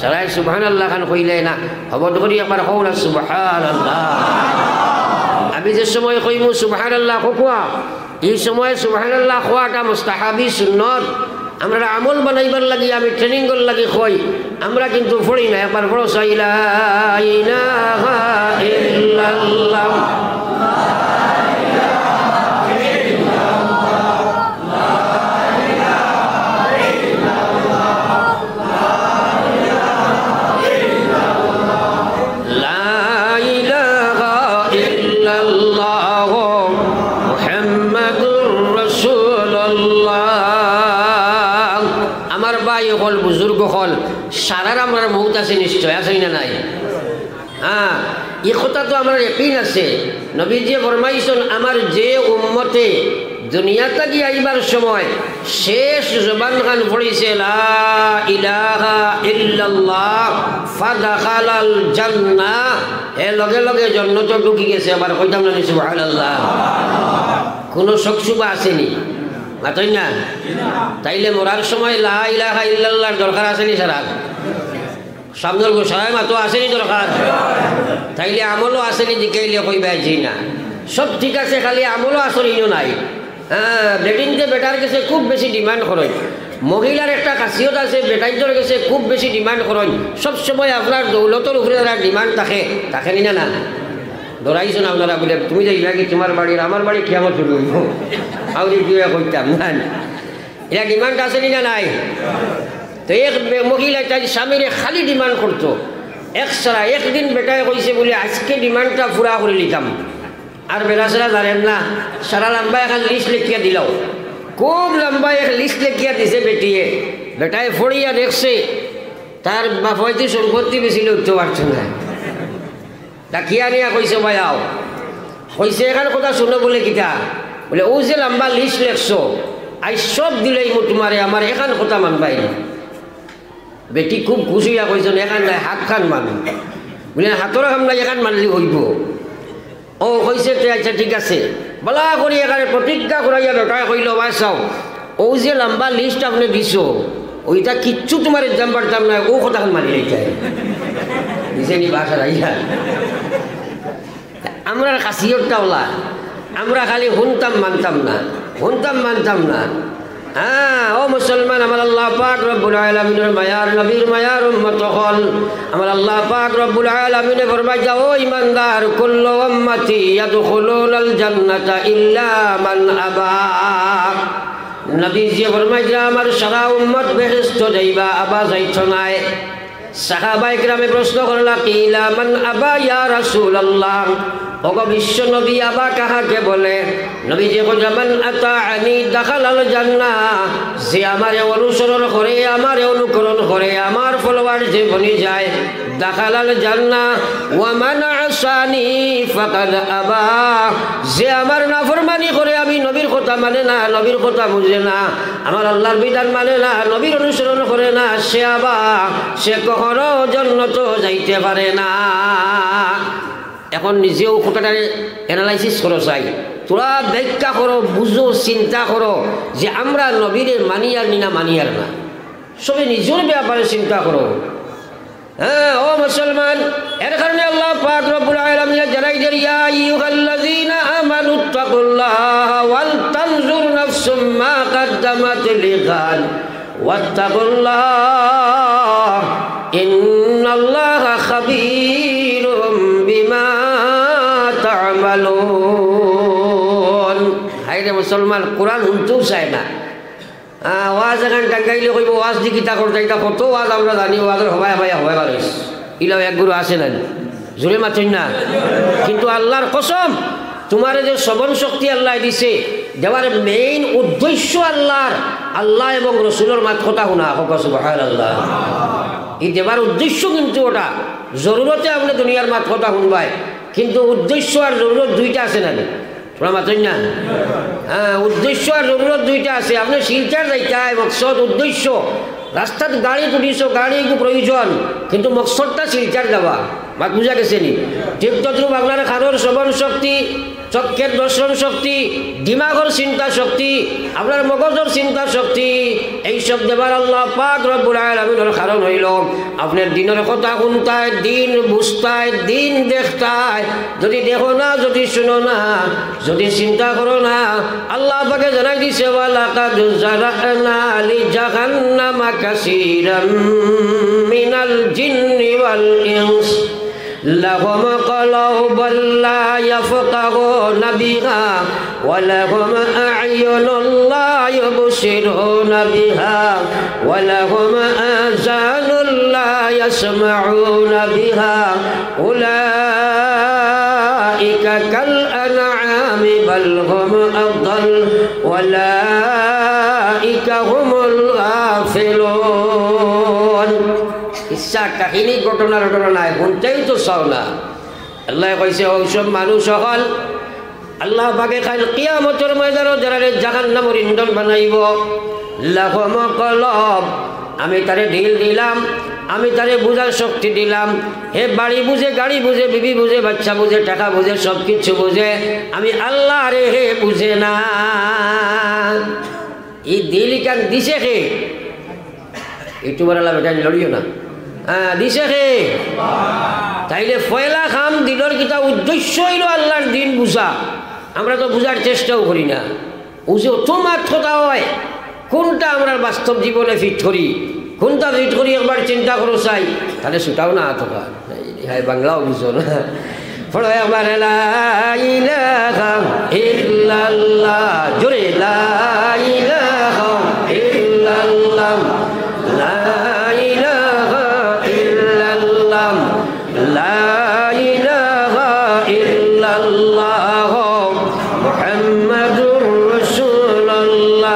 সারায় সুবহানাল্লাহ খান কইলে না, হবত করি একবার কও না সুবহানাল্লাহ। আমি যে সময় কইমু সুবহানাল্লাহ কউক্কা, এই সময় সুবহানাল্লাহ কওয়াটা মুস্তাহাবি সুন্নত। আমরা আমল বানাইবার লাগি, আমি ট্রেনিংর লাগি কই, আমরা কিন্তু পড়ি না। একবার পড়ো, লা ইলাহা ইল্লাল্লাহ। লা ইলাহা ইল্লাল্লাহ মুহাম্মাদুর রাসূলুল্লাহ। আমার ভাই অকল, বুজুর্গ অকল, সারার আমরার মউত আছে নিশ্চয়, আছে না নাই? হ্যাঁ, ই কথা তো আমরার ইয়াকিন আছে। নবীজিয়ে ফরমাইছইন, আমার যে উম্মতে দুনিয়া থাকি আইবার সময় শেষ জবান খান পড়ছে, "লা ইলাহা ইল্লাল্লাহ ফাদাখালাল জান্নাহ", হে লগে লগে জন্নতো ঢুকি গেছে। আবার কইতাম না নি সুবহানাল্লাহ? কোনো শক শুবা আছে নি? মাতইন না? তাইলে মরার সময় লা ইলাহা ইল্লাল্লাহর দরকার আছে নি সারার? সামনের গোসায় মাতো আছে নি দরকার? তাইলে আমলও আছে নি জিকাইলে কইবা জি না। সব ঠিক আছে, খালি আমলও আছে নি নাই। হ্যাঁ, বেটিন্তে বেটার গেছে খুব বেশি ডিমান্ড করইন। মহিলার একটা খাসিয়ত আছে, বেটাইন্তর গেছে খুব বেশি ডিমান্ড করইন। সব সময় আপনার দৌলতর উপরে তারার ডিমান্ড থাকে, থাকে নি না, না? ডরাইছইন আপনারা বুলে, "তুমি যাইবা কি তোমার বাড়ির, আমার বাড়ি কিয়ামত শুরু অইবো।" আউরি কিয়া কইতাম না। এরা ডিমান্ড আছে নি না নাই? তো এক বে-, মহিলা তাই স্বামীরে খালি ডিমান্ড করতো। এক সারা একদিন বেটায় কইছে বুলে, "আজকে ডিমান্ডটা পুরা করি লিতাম।" আর বেটা সারা জানেন না, সারা লম্বা এখান লিস্ট লেখিয়া দিলাও। খুব লম্বা এক লিস্ট লেখিয়া দিছে বেটিয়ে। বেটায় পড়িয়া দেখছে, তার বাফাইতে সম্পত্তি বেচিলে উঠতে পারতো না। ডাকিয়া আনিয়া কইছে, "ভাই আও।" কইছে, "এখান কথা শুনো।" বুলে, "কিতা?" বুলে, "অউ যে লম্বা লিস্ট লেখছো, আইজ সব দিলাইমু তোমারে, আমার এখান কথা মানবায় নি।" বেটি খুব খুশি অইয়া কইছইন, "এখান নায়, হাতখান মানো।" বুলে, "হাতর কাম নাই, এখান মানলে অইবো।" ও কইছে, "তে আচ্ছা ঠিক আছে।" বালা করি এখানে প্রতিজ্ঞা করাইয়া বেটায় কইলো, "ভাই চাও, অউ যে লম্বা লিস্ট আপনে দিছো, অইটা কিচ্ছু তোমারে দিতাম পারতাম না, অউ কথাখান মানি লইতায়।" দিছে নি বাসা রাইয়া? আমরার খাসিয়তটা অলা, আমরা খালি হুনতাম মানতাম না। হুনতাম মানতাম না। হ্যাঁ, ও মুসলমান, আমার আল্লাহ পাক রব্বুল আলামিনের মায়ার নবীর মায়ার উম্মত অকল, আমার আল্লাহ পাক রব্বুল আলামিনে ফরমাইতা, ও ইমানদার, কুল্লু উম্মতি ইয়াদখুলুনাল জান্নাতা ইল্লা মান আবা। নবীজিয়ে ফরমাইতা, আমার সারা উম্মত বেহেশত যাইবা, আবা যাইতো নায়। সাহাবায়ে কেরামে প্রশ্ন করলা, কিলা মান আবা ইয়া রাসূলুল্লাহ, ওগো বিশ্ব নবী, আবা কাহাকে বলে? নবীজি কইলা, মান আতাআনি দাখালাল জান্নাহ, যে আমারে অনুসরণ করে, আমারে অনুকরণ করে, আমার ফলোয়ার যে বনি যায়, দাখালাল জান্নাহ, ওয়া মান আসানি ফাকাদ আবা, যে আমার নাফরমানি করে, আমি নবীর কথা মানে না, নবীর কথা বুঝে না, আমার আল্লাহর বিধান মানে না, নবীর অনুসরণ করে না, সে আবা, সে কখনো জন্নত যাইতে পারে না। এখন নিজেও কথাটারে analysis করো চাই, তোরা ব্যাখ্যা করো, বুঝো, চিন্তা করো যে আমরা নবীরে মানিয়ার নি না মানিয়ার না। সবে নিজের ব্যাপারে চিন্তা করো। হ্যাঁ, ও মুসলমান, এর কারণে আল্লাহ পাক রব্বুল আলামিন জানাই দের, ইয়া আইয়ুহাল্লাযীনা আমানুত্তাকুল্লাহা ওয়াল তানজুর নাফসুম মা কাদ্দামাত লিগাদ ওয়াত্তাকুল্লাহ ইন্নাল্লাহা খাবীরুম বিমা তা'মালুন। হায় রে মুসলমান, কোরআন হুনতেও চায় না। আহ, ওয়াজ এখান টাঙ্গাইলে কইবো, ওয়াজ দি কিতা করতা, ইতা কত ওয়াজ আমরা জানি, ওয়াজর হবায় হবায় হবায় বার অইছে। ইলাও এক গুরু আছে না নি? জোরে মাতইন না। কিন্তু আল্লাহর কসম, তোমারে যে শ্রবণ শক্তি আল্লায় দিছে, দেওয়ার main উদ্দেশ্য আল্লাহর, আল্লাহ এবং রসুলর মাত কথা হুনা, কউক্কা সুবহানাল্লাহ। ই দেবার উদ্দেশ্য কিন্তু ওটা, জরুরতে আপনে দুনিয়ার মাত কথা হুনবায়, কিন্তু উদ্দেশ্য আর জরুরত দুইটা আছে না নি? তোরা মাতইন না? হ্যাঁ, উদ্দেশ্য আর জরুরত দুইটা আছে। আপনে শিলচর যাইতায়, মকসদ, উদ্দেশ্য। রাস্তাত গাড়ি তুলিছো, গাড়ি একটু প্রয়োজন, কিন্তু মকসদটা শিলচর যাওয়া। মাত বুঝা গেছে নি? ঠিক তদ্রূপ আপনার কানর শ্রবণ শক্তি, চক্ষের দর্শন শক্তি, দিমাগর চিন্তা শক্তি, আপনার মগজর চিন্তা শক্তি, এইসব দেবার আল্লাহ পাক রব্বুল আলামিনর কারণ অইলো আপনার দিনর কথা হুনতায়, দিন বুঝতায়, দিন দেখতায়। যদি দেখো না, যদি শুনো না, যদি চিন্তা করো না, আল্লাহ পাকে জানাই দিছে, ওয়ালাকাদ যারা'না লিজাহান্নামা কাসীরাম মিনাল জিন্নি ওয়াল ইনস। لهم قلوب لا يفقهون بها ولهم أعين لا يبصرون بها ولهم آذان لا يسمعون بها أولئك كالأنعام بل هم أضل أولئك هم الغافلون। কিচ্ছা কাহিনী ঘটনা ঘটনা নাই, হুনতেউ তো চাও না। আল্লায় কইছে, ওই সব মানুষ অকল, আল্লাহ পাকে কাইল কিয়ামতর ময়দানো যারারে জাহান্নামর ইন্ধন বানাইবো। লাহুম কলব, আমি তারে দিল দিলাম, আমি তারে বুঝার শক্তি দিলাম। হে বাড়ি বুঝে, গাড়ি বুঝে, বিবি বুঝে, বাচ্চা বুঝে, টেকা বুঝে, সব কিছু বুঝে। আমি আল্লাহরে হে বুঝে না। ই দিল ইখান দিছে কে? ইউটিউবার আলা বেটা, লড়িও না। হ্যাঁ, দিছে কে? তাইলে পয়লা কাম দিলর কিতা? উদ্দেশ্য অইলো আল্লাহর দিন বুঝা। আমরা তো বুঝার চেষ্টাও করি না। ও যে অত মাত কথা হয়, কোনটা আমরা বাস্তব জীবনে ফিট করি, কোনটা ফিট করি একবার চিন্তা করো চাই, তাহলে ছুটাও না আতকা। হায়, বাংলাও বুঝো না। পড়ো একবার, লা ইলাহা ইল্লাল্লাহ, জোরে, লা ইলাহা ইল্লাল্লাহ, লা ইলাহা ইল্লাল্লাহ, লা ইলাহা ইল্লাল্লাহ, মুহাম্মাদুর রাসূলুল্লাহ।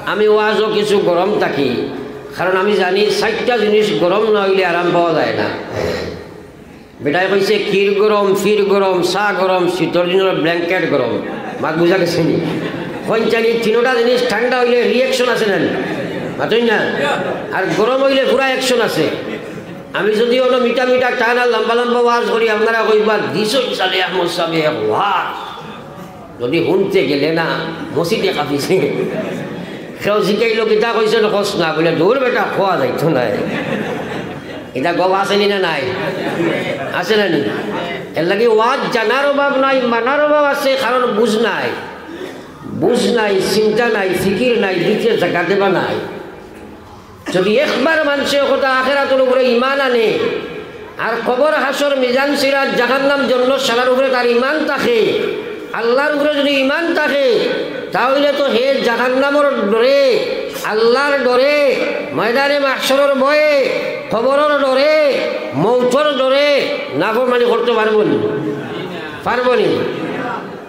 আমি ওয়াজও কিছু গরম থাকি, কারণ আমি জানি চাইরটা জিনিস গরম না অইলে আরাম পাওয়া যায় না। বেটায় কইছে, ক্ষীর গরম, ফির গরম, চা গরম, শীতর দিনর blanket গরম। মাত বুঝা গেছে নি? কইন চাইনি, তিনোটা জিনিস ঠান্ডা অইলে reaction আছে না নি? মাতইন না? আর গরম অইলে পুরা action আছে। আমি যদি অনো মিঠা মিঠা টান আর লম্বা লম্বা ওয়াজ করি, আপনারা কইবা, "দিছইন চালে আহমদ সাবে এক ওয়াজ।" যদি হুনতে গেলে না, মসজিদে কাঁপিছে। কেউ জিকাইলো, "কিতা কইছইন, কস না।" বলে, "দূর বেটা, কওয়া যাইতো নায়।" ইতা গপ আছে নি না নাই? আছে না নি? এর লাগি ওয়াজ জানার অভাব নাই, মানার অভাব আছে, কারণ বুঝ নাই। বুঝ নাই, চিন্তা নাই, ফিকির নাই, দিতে জাগা দেবা নাই। যদি একবার মানষে কথা আখেরাতর উপরে ইমান আনে, আর কবর, হাশর, মিজান, সিরাত, জাহান্নাম, জন্নত সারার উপরে তার ইমান থাকে, আল্লার উপরে যদি ইমান থাকে, তাহলে তো হে জাহান্নামর ডরে, আল্লার ডরে, ময়দানে মাহশরর ভয়ে, কবরর ডরে, মৌতর ডরে নাফরমানি করতে পারবো নি? পারবো নি?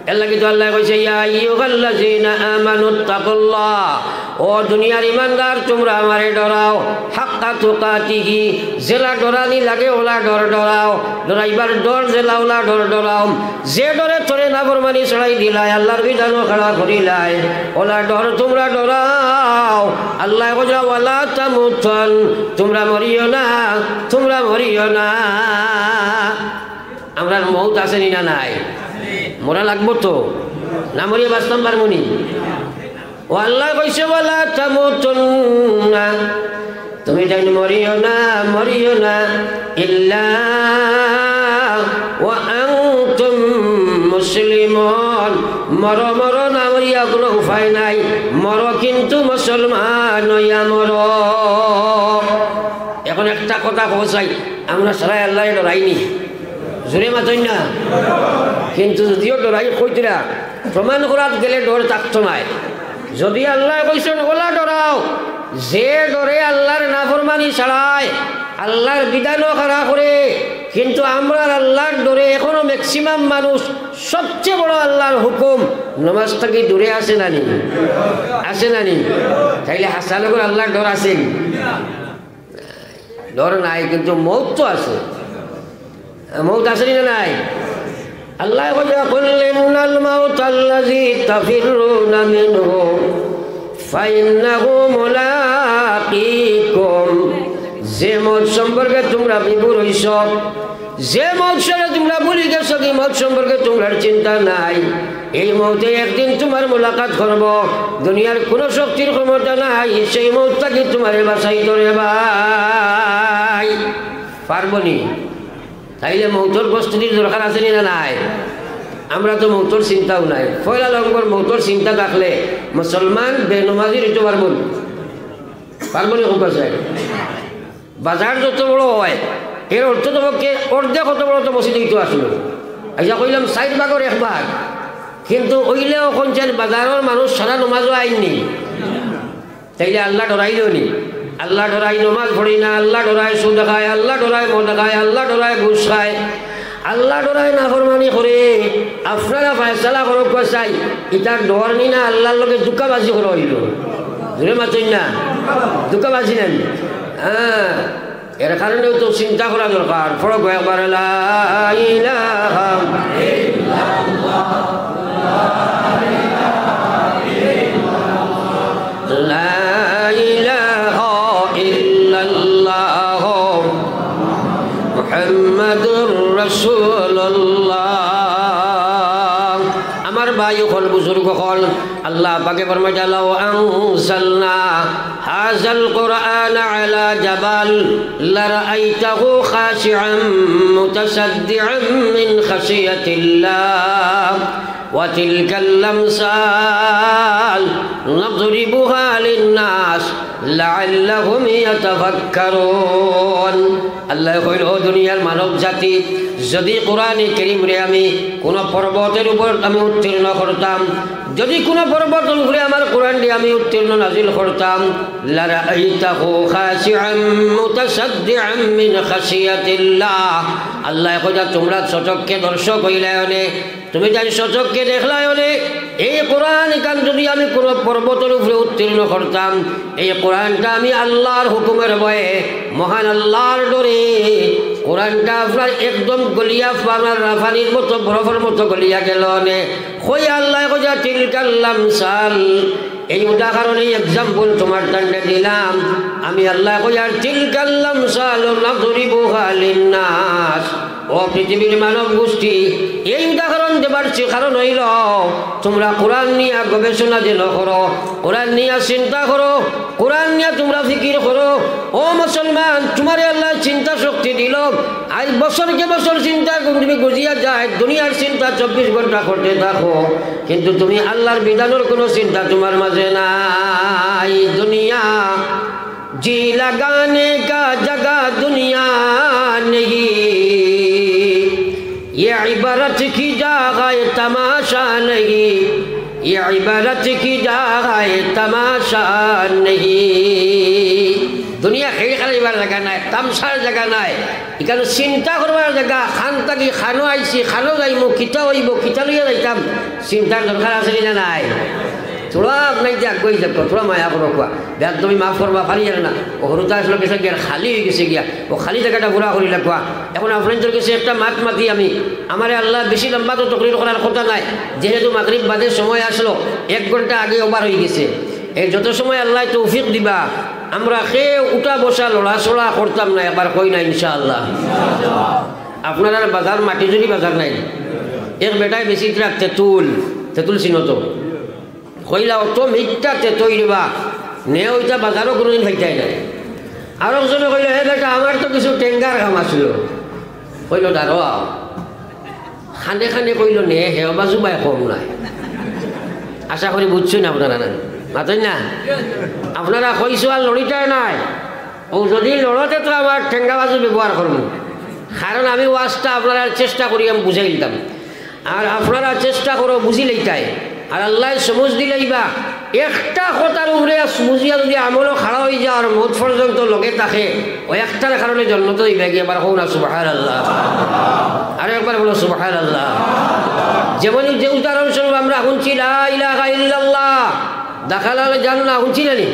এর লাগি তো আল্লায় কইছে, "ইয়া আইয়ুহাল্লাযীনা আমানুত্তাকুল্লাহ।" ও দুনিয়ার ইমানদার, তুমরা আমারে ডরাও। হাক্কা তুকাতিহি, যেলা ডরানি লাগে ওলা ডর ডরাও। ডরাইবার ডর যেলা ওলা ডর ডরাও। যে ডরে তোরে নাফরমানি ছড়াই দিলায়, আল্লার বিধানও খাড়া করিলায়, ওলা ডর তুমরা ডরাও। আল্লায় কইরা, "ওয়ালা তামুতুন", তুমরা মরিও না, তুমরা মরিও না। আমরার মউত আছে নি না নাই? মরা লাগবো তো, না মরিয়া বাঁচতাম পারমু নি? ও আল্লায় কইছে, "ওয়ালা তামুতুন্না", তুমি তাইন মরিও না, মরিও না, "ইল্লা ওয়া আনতুম মুসলিমুন", মরো, মরো, না মরিয়া কুনু উপায় নাই, মরো কিন্তু মুসলমান অইয়া মরো। এখন একটা কথা কওয়া চাই, আমরা সারায় আল্লারে ডরাইনি, জোরে মাতইন না। কিন্তু যদিও ডরাই কইতরা, প্রমাণ করাত গেলে ডর থাকতো নায়। যদি আল্লায় কইছইন, "ওলা ডরাও", যে ডরে আল্লার নাফরমানি ছাড়ায়, আল্লার বিধানও খাড়া করে, কিন্তু আমরার আল্লার ডরে এখনো ম্যাক্সিমাম মানুষ সবচেয়ে বড় আল্লার হুকুম, নমাজ থাকি দূরে আছে না নি? আছে না নি? তাইলে হাছা লগর আল্লার ডর আছে নি? ডর নাই, কিন্তু মউত তো আছে। মউত আছে নি না নাই? আল্লায় কইরা, "কুল ইন্নাল মাউতাল্লাযী তাফিররুনা মিনহু ফাইন্নাহু মুলাকীকুম।" যে মউত সম্পর্কে তুমরা বিভোর অইছো, যে মউত ছাড়া তুমরা ভুলি গেছো, কি মউত সম্পর্কে তুমরার চিন্তা নাই, এই মউতে একদিন তুমার মুলাকাত করবো। দুনিয়ার কুনু শক্তির ক্ষমতা নাই সেই মউত থাকি তুমারে বাঁচাইতো রে ভাই। পারবো নি? তাইলে মউতর প্রস্তুতির দরকার আছে নি না নাই? আমরা তো মউতর চিন্তাও নাই। পয়লা নম্বর মউতর চিন্তা থাকলে মুসলমান বেনমাজি অইতো পারবো নি? পারবো নি? কউক্কা চাই। বাজার যত বড় অয়, এর অর্থ তো পক্ষে অর্ধেক অত বড় তো মসজিদ অইতো আসলো। আইচ্ছা, কইলাম চাইর ভাগর এক ভাগ, কিন্তু অইলেও কইন চাইন বাজারর মানুষ সারা নমাজও আইন নি। তাইলে আল্লা ডরাইলো নি? আল্লা ডরায় নমাজ পড়ে না, আল্লা ডরায় সুদ খায়, আল্লা ডরায় মদ খায়, আল্লা ডরায় ঘুষ খায়, আল্লা ডরায় নাফরমানি করে। আপনারা ফয়সালা করউক্কা চাই, ইতার ডর নি না আল্লার লগে ধুকাবাজি করা অইলো? জোরে মাতইন না, ধুকাবাজি না নি? হ্যাঁ, এর কারণেও তো চিন্তা করা দরকার। পড়ো গো একবার, লা ইলাহা ইল্লাল্লাহ, লা ইলাহা ইল্লাল্লাহ, মুহাম্মাদুর রাসূলুল্লাহ। আমার ভাই অকল, বুজুর্গ অকল, আল্লা পাকে ফরমাইতা, "লাউ আনজালনা হাযাল কুরআনা আলা জাবাল লারাআইতাহু খাশিআম মুতাসাদ্দিআম মিন খাশিয়াতিল্লাহ ওয়া তিলকাল আমসাল নাদরিবুহা লিন-নাস লাআল্লাহুম ইয়াতাফাক্কারুন।" আল্লায় কইন, "ও দুনিয়ার মানব জাতি, যুদি কুরআনে করিমরে আমি কুনু পর্বতর উপর আমি উত্তীর্ণ করতাম, যুদি কুনু পর্বতর উপরে আমার কুরআনরে আমি উত্তীর্ণ নাজিল করতাম, লারাআইতাহু খাশিআম মুতাসাদ্দিআম মিন খাশিয়াতিল্লাহ।" আল্লায় কইরা, তুমরা স্বচক্ষে দর্শক অইলায় অনে, তুমি তাইন স্বচক্ষে দেখলায় অনে, এই কুরআন ইখান যুদি আমি কুনু পর্বতর উপরে উত্তীর্ণ করতাম, এই কুরআনটা আমি আল্লার হুকুমর ভয়ে, মহান আল্লার ডরে, কুরআনটা আপনার একদম গলিয়া, আপনার পানির মতো, বরফর মতো গলিয়া গেলো অনে। কই আল্লায় কইরা, "তিলকাল আমসাল", এই উদাহরণ, এই example তুমার তানরে দিলাম আমি আল্লায় কইয়ার, "তিলকাল আমসাল নাদরিবুহা লিন-নাস।" ও পৃথিবীর মানব গোষ্ঠী, এই উদাহরণ দেবার সে কারণ অইলো, তুমরা কুরআন নিয়া গবেষণা যেন করো, কুরআন নিয়া চিন্তা করো, কুরআন নিয়া তুমরা ফিকির করো। ও মুসলমান, তুমারে আল্লায় চিন্তা শক্তি আইজ বছরকে বছর চিন্তা তুমি গুজিয়া যায়, দুনিয়ার চিন্তা চব্বিশ ঘন্টা করতে থাকো, কিন্তু তুমি আল্লাহর বিধানর কোনো চিন্তা তোমার মাঝে নাই। দুনিয়া जी लगाने का जगह दुनिया नहीं, ये इबरत की जगह तमाशा नहीं, ये इबरत की जगह तमाशा नहीं। দুনিয়া খেল খেলাইবার জাগা নায়, তামশার জাগা নায়, ইখানো চিন্তা করবার জাগা। খান থাকি খানো আইছি, খানো যাইমু, কিতা অইবো, কিতা লইয়া যাইতাম, চিন্তার দরকার আছে নি না নাই? থুড়া আপনাইনতে আগুয়াই যাউক্কা, থুড়া মায়া করউক্কা। বেয়াদবি মাফ করবা, পারিয়ার না। অউ হুরুতা আসলো গেছে গিয়া, খালি অইগেছে গিয়া। অউ খালি জাগাটা পুরা করিলাউক্কা। এখন আপনাইনতর গেছে একটা মাত মাতি আমি। আমারে আল্লায় বেশি লম্বা তো তকরির করার কথা নায়, যেহেতু মাগরিব বাদে সময় আসলো, এক ঘন্টা আগে over অইগেছে। এই যত সময় আল্লায় তৌফিক দিবা, আমরা কেউ উঠা বসা লড়াচড়া করতাম না, একবার কই না ইনশাআল্লাহ। আপনারার বাজার মাটিজুড়ি বাজার নায় নি? এক বেটায় বেচিতরা তেতুল, তেতুল চিনো তো? কইলা, "অত মিঠা তেতই রেবা, নে অইটা বাজারো কুনুদিন পাইতায় নায়।" আরক জনে কইলো, "হে বেটা, আমার তো কিছু টেঙ্গার কাম আছিল।" কইলো, "দাঁড়াও।" খানে খানে কইলো, "নে, হে বাজু বায় কম নায়।" আশা করি বুঝছইন আপনারা না? মাতইন না? আপনারা কইছো আর লড়িতায় নায়। অউ যদি লড়তে তো আমার টেঙ্গা বাজু ব্যবহার করমু। কারণ আমি ওয়াজটা আপনারার চেষ্টা করি আমি বুঝাইলিতাম। আর আপনারা চেষ্টা করো বুঝিলাইতায়। আর আল্লায় সমঝ দিলাইবা, একটা কথার উপরে বুঝিয়া যদি আমলো খাড়া অইযায় আর মউত পর্যন্ত লগে থাকে, অউ একটার কারণে জন্নতো যাইবা গিয়া। একবার কও না সুবহানাল্লাহ। আরো একবার বলো সুবহানাল্লাহ। যেমন যে উদাহরণস্বরূপ আমরা হুনছি লা ইলাহা ইল্লাল্লাহ, দাখালাল জান্নাহ, হুনছি না নি?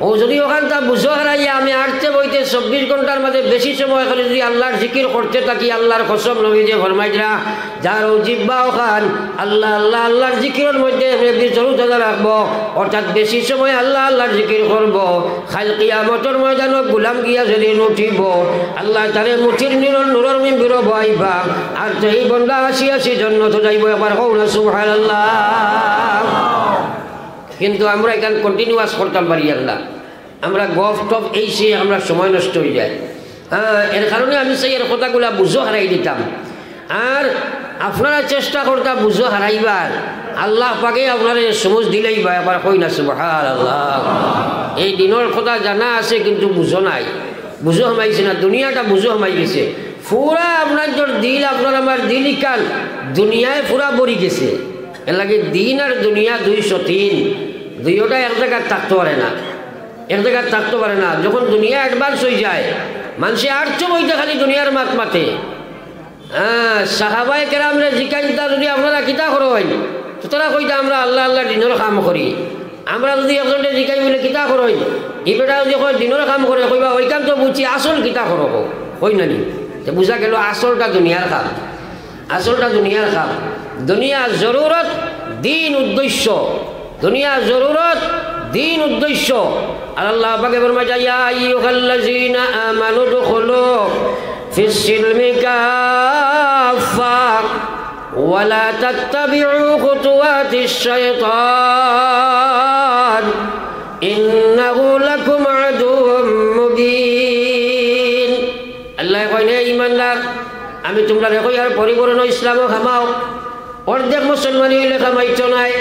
অউ যদি অখানতা বুঝো হারাইয়া আমি আটতে বইতে চব্বিশ ঘন্টার মাঝে বেশি সময় খালি যদি আল্লাহর জিকির করতে থাকি, আল্লাহর কসম নবীজিয়ে ফরমাইতরা, যার অউ জিব্বা অখান আল্লাহ, আল্লাহ, আল্লাহর জিকিরর মধ্যে এমনে বিচরু তাজা রাখবো, অর্থাৎ বেশি সময় আল্লাহ, আল্লাহর জিকির করবো, কাইল কিয়ামতর ময়দানো গুলাম গিয়া যেদিন উঠিবো, আল্লায় তারে মুঠির নূরর, নূরর মিম্বরো বওয়াইবা, আর তো এই বন্দা আশি আশি জন্নতো যাইবো। একবার কও না সুবহানাল্লাহ। কিন্তু আমরা ইখান continuous করতাম পারিয়ার না। আমরা গফ টফ এই সেই আমরা সময় নষ্ট অইযায়। হ্যাঁ, এর কারণে আমি চাইয়ার কথাগুলা বুঝো হারাইলিতাম। আর আপনারা চেষ্টা করতা বুঝো হারাইবার, আল্লাহ পাকে আপনারে সমঝ দিলাইবা। একবার কই না সুবহানাল্লাহ। এই দিনর কথা জানা আছে কিন্তু বুঝো নাই, বুঝো হামাইছে না, দুনিয়াটা বুঝো হামাই গেছে। পুরা আপনাইনতর দিল, আপনার আমার দিল ইখান দুনিয়ায় পুরা ভরি গেছে। এরলাগি দিন আর দুনিয়া দুই সতিন, দুইওটা এক জাগাত থাকতো পারে না, এক জাগাত থাকতো পারে না। যখন দুনিয়া advance অইযায়, মানষে আটতে বইতে খালি দুনিয়ার মাত মাতে। হ্যাঁ, সাহাবায়ে কেরামরে জিকাইতা যদি আপনারা কিতা করইন, তো তারা কইতা, "আমরা আল্লাহ, আল্লাহর দিনর কাম করি।" আমরা যদি একজনরে জিকাই বলে, "কিতা করইন?" ই বেটা যদি কয়, "দিনর কাম করে", কইবা, "অইখান তো বুঝছি, আসল কিতা করো গো?" কই না নি? তে বুঝা গেল আসলটা দুনিয়ার কাম। আসলটা দুনিয়ার কাম। দুনিয়া জরুরত, দিন উদ্দেশ্য। দুনিয়া জরুরত, দিন উদ্দেশ্য। আর আল্লাহ পাকে ফরমায়, "ইয়া আইয়ুহাল্লাযীনা আমানু উদখুলু ফিস সিলমি কাফফা ওয়া লা তাত্তাবিউ খুতুওয়াতিশ শাইতান ইন্নাহু লাকুম আদুউম মুবিন।" আল্লায় কইন, "হে ইমানদার, আমি তুমরারে কইয়ার পরিপূর্ণ ইসলামো হামাও, অর্ধেক মুসলমানি অইলে হামাইতো নায়,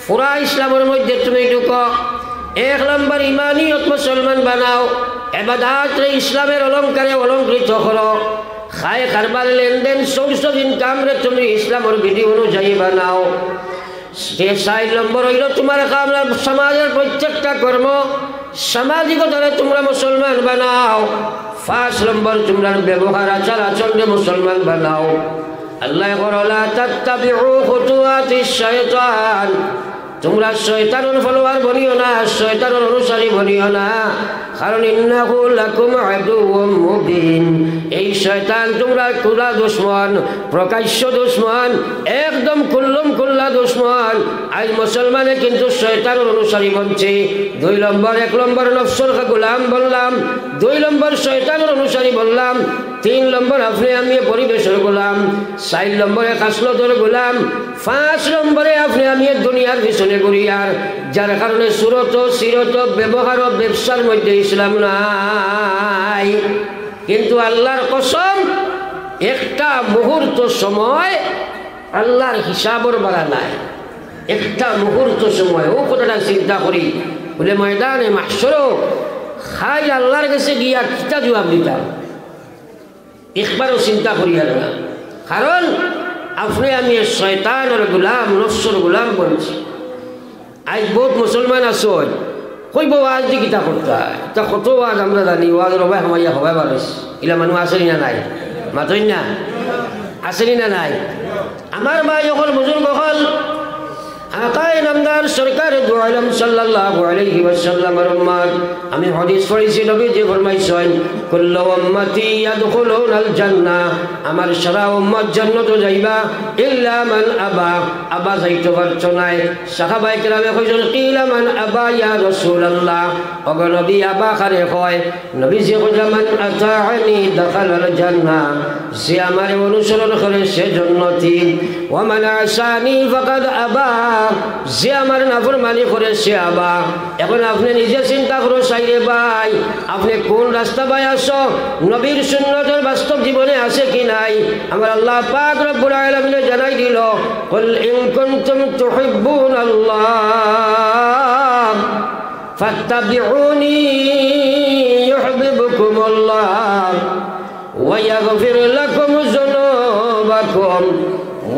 পুরা ইসলামর মধ্যে তুমি ঢুকো। এক নম্বর ইমানিয়ত মুসলমান বানাও, এবাদাতরে ইসলামের অলংকারে অলংকৃত করো, খায় কারবার লেনদেন source of income রে তুমি ইসলামর বিধি অনুযায়ী বানাও।" তে চাইর নম্বর অইলো তুমার কাম, সমাজর প্রত্যেকটা কর্ম সামাজিকতারে তুমরা মুসলমান বানাও। পাঁচ নম্বর তুমরার ব্যবহার আচার আচরণরে মুসলমান বানাও। আল্লায় কইন, "লা তাত্তাবিউ খুতুওয়াতিশ শাইতান।" তুমরা শয়তানর follower বনিও না, শয়তানর অনুসারী বনিও না। কারণ ইন্নাহু লাকুম আদুউম মুবিন, এই শয়তান তুমরার খুলা দুশমন, প্রকাশ্য দুশমন, একদম খুল্লম খুল্লা দুশমন। আইজ মুসলমানে কিন্তু শয়তানর অনুসারী বনছে। দুই নম্বর, এক নম্বর নফসর গোলাম বনলাম, দুই নম্বর শয়তানর অনুসারী বনলাম, তিন নম্বর আপনে আমি পরিবেশর গোলাম, চাইর নম্বরে খাসলতর গোলাম, পাঁচ নম্বরে আপনে আমি দুনিয়ার পিছনে ঘুরিয়ার, যার কারণে সুরত, সিরত, ব্যবহার ও ব্যবসার মধ্যে ইসলাম নাই। কিন্তু আল্লার কসম, একটা মুহূর্ত সময় আল্লার হিসাবর বারা নাই। একটা মুহূর্ত সময়, অউ কথাটা চিন্তা করি, বুলে ময়দানে মাহশরো কাইল আল্লার গেছে গিয়া কিতা জুয়াব দিতাম? একবারও চিন্তা করিয়ার না। কারণ আপনে আমি শয়তানর গোলাম, নফসর গোলাম বনছি। আইজ বউত মুসলমান আছইন, কইবো, "ওয়াজ দি কিতা করতা? ইতা কত ওয়াজ আমরা জানি, ওয়াজর অবায় হামাইয়া হবায় বারইছ।" ইলা মানুষ আছইন না নাই? মাতইন না? আছইন না নাই? আমার ভাই অকল, বুজুর্গ অকল, আকায়ে নামদার সরকারে দু আলম সাল্লাল্লাহু আলাইহি ওয়াসাল্লামর উম্মত, আমি হাদিস পড়ছি, নবীজি ফরমাইছইন, "কুল্লু উম্মতি ইয়াদখুলুনাল জান্নাহ।" আমার সারা উম্মত জান্নাতো যাইবা, "ইল্লা মান আবা।" আবা যাইতো পারতো নায়। সাহাবায়ে কেরামে কইছইন, "কিলা মান আবা ইয়া রাসূলুল্লাহ?" ওগো নবী, আবা কারে কয়? নবীজি কইলা, "মান আতাআনি দাখালাল জান্নাহ।" যে আমারে অনুসরণ করে সে জন্নতি। "ওয়া মান আসানি ফাকাদ আবা।" যে আমার নাফরমানি করে সে আবা। এখন আপনে নিজে চিন্তা করো চাইরে ভাই, আপনে কোন রাস্তা বায় আছো? নবীর সুন্নতর বাস্তব জীবনে আছে কি নাই? আমার আল্লাহ পাক রব্বুল আলামিনে জানাই দিল, "কুল ইন কুনতুম তুহিব্বুনাল্লাহ ফাত্তাবিউনি ইউহিব্বুকুমুল্লাহ ওয়া ইয়াগফির লাকুম যুনুবাকুম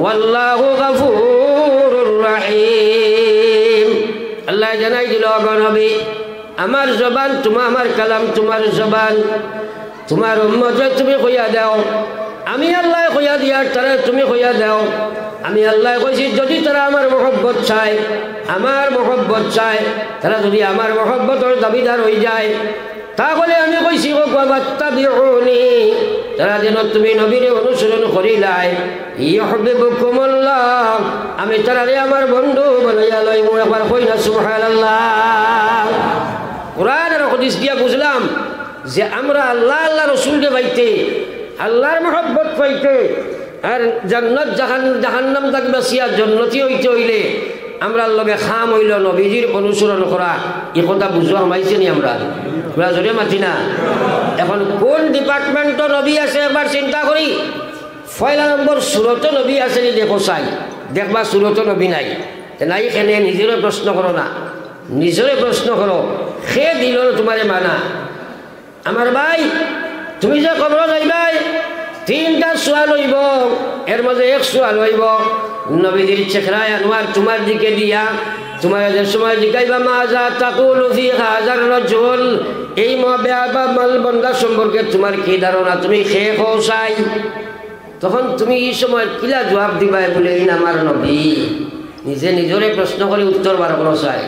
ওয়াল্লাহু গাফুরুর রাহিম।" আল্লায় জানাই দিল, ওগো নবী, আমার জবান তুমা-, আমার কালাম তুমার জবান, তুমার উম্মতরে তুমি কইয়া দেও, আমি আল্লায় কইয়া দিয়ার তারারে তুমি কইয়া দেও। আমি আল্লায় কইছি, যুদি তারা আমার মহব্বত চায়, আমার মহব্বত চায়, তারা যুদি আমার মহব্বতর দাবিদার অইযায়, তাহলে আমি কইছি, "ওগো ফাত্তাবিউনি", তারা যেন তুমি নবীরে অনুসরণ করিলায়। ইউহিব্বুকুমুল্লাহ, আমি তারারে আমার বন্ধু বানাইয়া লইমু। একবার কই না সুবহানাল্লাহ। কোরআন আর হাদিস দিয়া বুঝলাম যে আমরা আল্লাহ, আল্লাহ রসুলরে পাইতে, আল্লাহর মহব্বত পাইতে, আর জান্নাত জাহান-, জাহান্নাম থাকি বাচিয়া জন্নতি অইতে অইলে আমরার লগে কাম অইলো নবীজির অনুসরণ করা। ই কথা বুঝো হামাইছে নি আমরার? তোরা জোরে মাতি না। এখন কোন department-ও নবী আছে একবার চিন্তা করি। পয়লা নম্বর সুরতো নবী আছে নি দেখো চাই, দেখবা সুরতো নবী নাই। তে নাই কেনে নিজরে প্রশ্ন করো না, নিজরে প্রশ্ন করো, কে দিল তুমারে মানা? আমার ভাই, তুমি যে কবরো যাইবায়, তিনটা সওয়াল অইবো, এর মাঝে এক সওয়াল অইবো, নবীজির চেহারায় আনোয়ার তুমার দিকে দিয়া, তুমারে যে সময় জিকাইবা, "মাযা তাকুলু ফি হাযার রাজুল?" এই মা-, বেয়াবা মাল বন্দা সম্পর্কে তুমার কি ধারণা? তুমি কে কও চাই? তখন তুমি ই সময় কিলা জুয়াব দিবায় বুলে, "ইন আমার নবী।" নিজে নিজরে প্রশ্ন করি উত্তর বার করো চাই।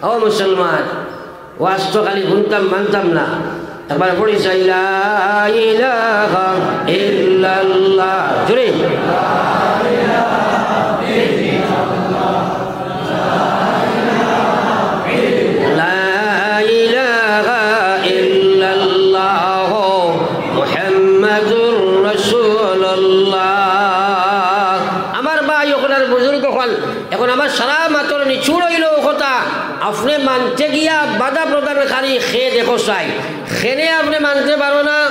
ও মুসলমান, ওয়াজ তো খালি হুনতাম, মানতাম না। একবার পড়ি চাই, লা ইলাহা ইল্লাল্লাহ। জোরে। লা ইলাহা ইল্লাল্লাহ মুহাম্মাদুর রাসূলুল্লাহ। আমার ভাই অকল আর বুজুর্গ অকল, এখন আমার সারা মাতর নিচুড় অইলো কথা, আপনে মানতে গিয়া বাধা প্রদানকারী কে দেখো চাই, কেনে আপনে মানতে পারো না।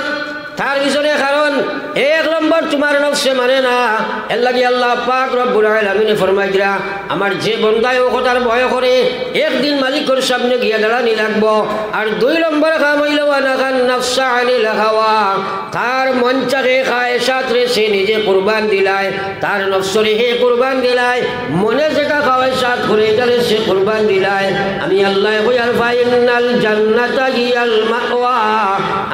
তার পিছনে কারণ, এক নম্বর, তুমার নফসে মানে না। এর লাগি আল্লাহ পাক রব্বুল আলামিনে ফরমাই দিরা, আমার যে বন্দায় অউ কথার ভয় করে, একদিন মালিকর সামনে গিয়া দাঁড়ানি লাগবো। আর দুই নম্বর কাম অইলো, ওয়া নাহান নাফসা আনিল হাওয়া, তার মন চাহে খায়েশাতরে সে নিজে কুরবান দিলায়, তার নফসরে হে কুরবান দিলায়, মনে যেটা খায়েশাত করে এটারে সে কুরবান দিলায়। আমি আল্লায় কইয়ার, ফাইন্নাল জান্নাতা হিয়াল মাওয়া,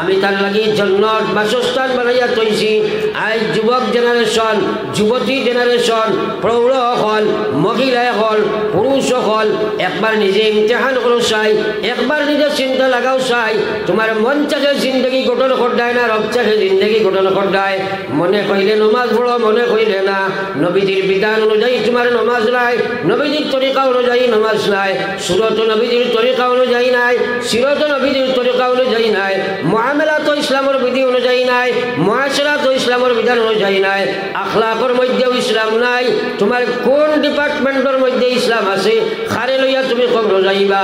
আমি তার লাগি জন্নত বাসস্থান বানাইয়া থইছি। আইজ যুবক generation, যুবতী generation, প্রৌঢ় অকল, মহিলা অকল, পুরুষ অকল, একবার নিজে ইমতিহান করো চাই, একবার নিজে চিন্তা লাগাও চাই, তুমার মন চাহে জিন্দেগি গঠন করতায় না রব চাহে জিন্দেগি গঠন করতায়? মনে কইলে নমাজ পড়ো, মনে কইলে না। নবীজির বিধান অনুযায়ী তুমার নমাজ নাই, নবীজির তরিকা অনুযায়ী নমাজ নাই, সুরত নবীজির তরিকা অনুযায়ী নাই, সিরত নবীজির তরিকা অনুযায়ী নাই, মুআমালাত ইসলামর বিধি অনুযায়ী নাই, মুআশারাত ইসলামর বিধান অনুযায়ী নাই, আখলাকর মধ্যেও ইসলাম নাই। তুমার কোন department-র মধ্যে ইসলাম আছে? কারে লইয়া তুমি কবরো যাইবায়?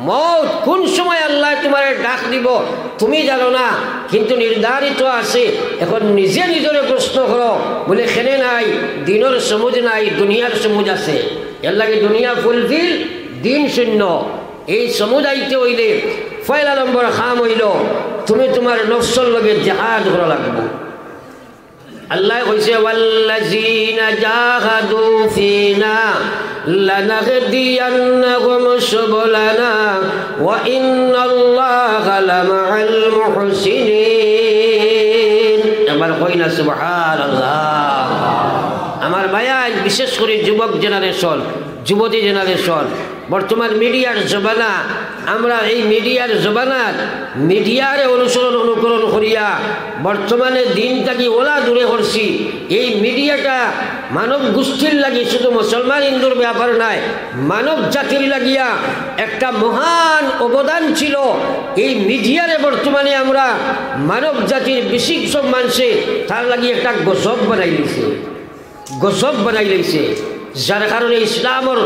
মউত কুন সময় আল্লায় তুমারে ডাক দিবো তুমি জানো না, কিন্তু নির্ধারিত আছে। এখন নিজে নিজরে প্রশ্ন করো, বুলে, কেনে নাই, দিনর সমুজ নাই, দুনিয়ার সমুজ আছে। এরলাগি দুনিয়া ফুলফিল, দিন শূন্য। এই সমুজ আইতে অইলে পয়লা নম্বর কাম অইলো তুমি তুমার নফসর লগে জেহাদ করা লাগবো। আল্লায় কইছে, "ওয়াল্লাযীনা জাহাদু ফীনা লানাহদিয়ান্নাহুম সুবুলানা ওয়া ইন্নাল্লাহা লামাআল মুহসিনিন।" একবার কই না, সুবহানাল্লাহ। আমার ভাইয়াইন, বিশেষ করি যুবক generation, যুবতী generation, বর্তমান মিডিয়ার জমানা, আমরা এই মিডিয়ার জমানাত মিডিয়ারে অনুসরণ অনুকরণ করিয়া বর্তমানে দিন থাকি ওলা দূরে করছি। এই মিডিয়াটা মানব গোষ্ঠীর লাগি শুধু মুসলমান হিন্দুর ব্যাপার নায়, মানব জাতির লাগিয়া একটা মহান অবদান ছিল। এই মিডিয়ারে বর্তমানে আমরা মানব জাতির বেশি সব মানষে তার লাগি একটা গজব বানাই দিছে। গজব বানাই লাইছে, যার কারণে ইসলামর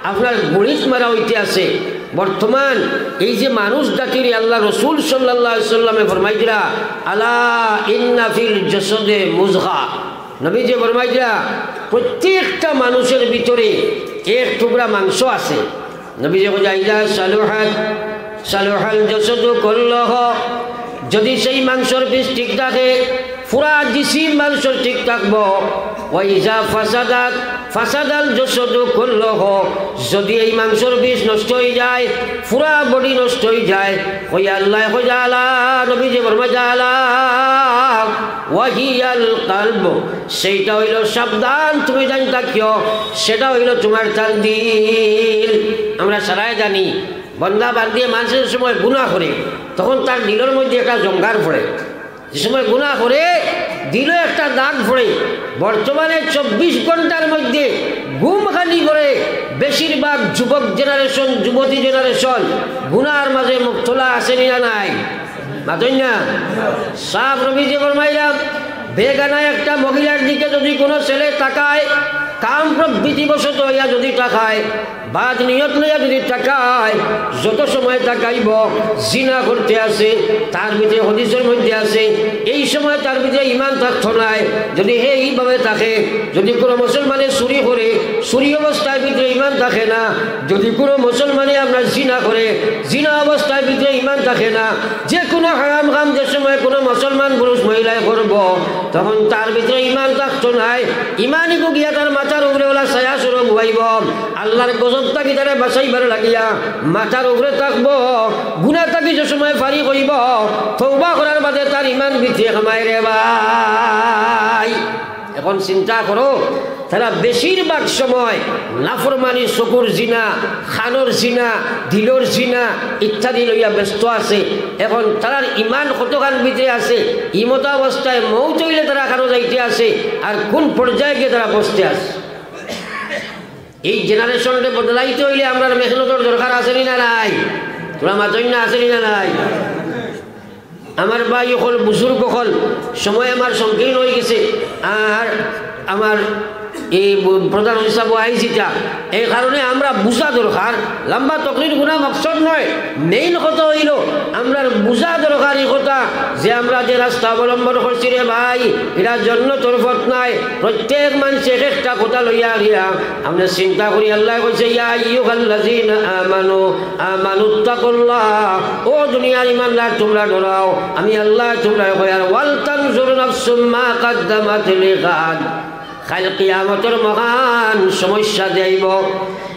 আপনার গুড়িত মারা অইতে আছে। বর্তমান এই যে মানুষ জাতিরে আল্লার রসুল সাল্লাল্লাহু আলাইহি ওয়াসাল্লামে ফরমাইরা, "আলা ইন্না ফিল জাসাদে মুজগা।" নবীজি ফরমাইরা, প্রত্যেকটা মানুষের ভিতরে এক টুকরা মাংস আছে। নবীজি কইরা, "ইজা সালুহাত সালুহাল জাসাদু কুল্লুহু।" যদি সেই মাংসর পিস ঠিক থাকে, পুরা জিসিম মানুষর ঠিক থাকবো। ওয়া ইজা ফাসাদাত ফাসাদাল জাসাদু কুল্লুহু। যদি এই মাংসর পিস নষ্ট অই যায়, পুরা বডি নষ্ট অই যায়। কইয়া আল্লায় কইরা, "আলা", নবীজি ফরমাইরা, "আলা ওয়া হিয়াল কলব।" সেইটা অইলো, সাবধান, তুমি জানি থাকিও, সেটা অইলো তুমার তার দিল। আমরা সারায় জানি, বন্দা বান্দিয়ে মানষে যে সময় গুনা করে, তখন তার দিলর মধ্যে একটা জঙ্গার পড়ে। যে সময় গুনা করে, দিলো একটা দাগ পড়ে। বর্তমানে চব্বিশ ঘন্টার মধ্যে গুম খালি করে বেশিরভাগ যুবক generation, যুবতী generation গুনার মাঝে মুবতলা আছে নি না নাই? মাতইন না? সাফ নবীজি ফরমাইরা, বেগানা একটা মহিলার দিকে যদি কোনো ছেলে তাকায়, কাম প্রবৃত্তিবশত অইয়া যদি তাকায়, বদ নিয়ত লইয়া যদি তাকায়, যত সময় তাকাইবো, জিনা করতে আছে, তার ভিতরে, হাদিসর মধ্যে আছে, এই সময় তার ভিতরে ইমান থাকতো নায়। যদি হে এইভাবে থাকে, যদি কোনো মুসলমানে চুরি করে, চুরি অবস্থার ভিতরে ইমান থাকে না, যদি কোনো মুসলমানে আপনার জিনা করে, জিনা অবস্থার ভিতরে ইমান থাকে না, যে কোনো হারাম কাম যে সময় কোনো মুসলমান পুরুষ মহিলায় করবো, তখন তার ভিতরে ইমান থাকতো নায়। ইমানগু গিয়া তার মাথার উপরে ওলা ছায়া স্বরূপ অইবো। আল্লার গজব থাকি তারে বাঁচাইবার লাগিয়া মাথার উপরে থাকবো। গুনা থাকি যে সময় ফারিগ অইবো, তওবা করার বাদে তার ইমান ভিতরে হামায় রে ভাই। এখন চিন্তা করো, তারা বেশিরভাগ সময় নাফরমানি, চকুর জিনা, কানর জিনা, দিলর জিনা ইত্যাদি লইয়া ব্যস্ত আছে। এখন তারার ইমান কতখান ভিতরে আছে, ইমতা অবস্থায় মউত অইলে তারা কানো যাইতে আছে, আর কুন পর্যায়ে গিয়া তারা পৌঁছতে আছে। এই generation রে বদলাইতে অইলে আমরার মেহনতর দরকার আছে নি না নাই? তুমরা মাতইন না, আছে নি না নাই? আমার ভাই অকল, বুজুর্গ অকল, সময় আমার সংকীর্ণ অই গেছে, আর আমার এই ব-, প্রধান অতিথি সাব আইছইন, এই কারণে আমরা বুঝা দরকার। লম্বা তকরির গুনা মকসদ নয়, main কথা অইলো আমরার বুঝা দরকার ই কথা যে আমরা যে রাস্তা অবলম্বন করছি রে ভাই, ইটা জন্নতর পথ নায়। প্রত্যেক মানষে এক একটা কথা লইয়া আইয়া আমরা চিন্তা করি। আল্লায় কইছে, "ইয়া আইয়ুহাল্লাযীনা আমানু" আমানুত্তাকুল্লাহ, ও দুনিয়ার ইমানদার, তুমরা ডরাও, আমি আল্লায় তুমরারে কই। আর ওয়াল তানজুর নাফসুম মা কাদ্দামাত লিগাদ, কাইল কিয়ামতর মহান সমস্যা যে আইবো,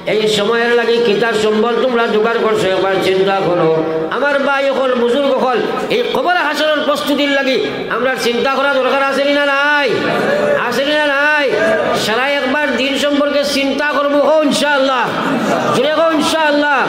এই সময়র লাগি কিতা সম্বল তুমরা জোগাড় করছো, একবার চিন্তা করো। আমার ভাই অকল, বুজুর্গ অকল, এই কবর হাশরর প্রস্তুতির লাগি আমরার চিন্তা করা দরকার আছে নি না নাই? আছে নি না নাই? সারা একবার দিন সম্পর্কে চিন্তা করমু, কও ইনশাআল্লাহ। জোরে কও ইনশাআল্লাহ।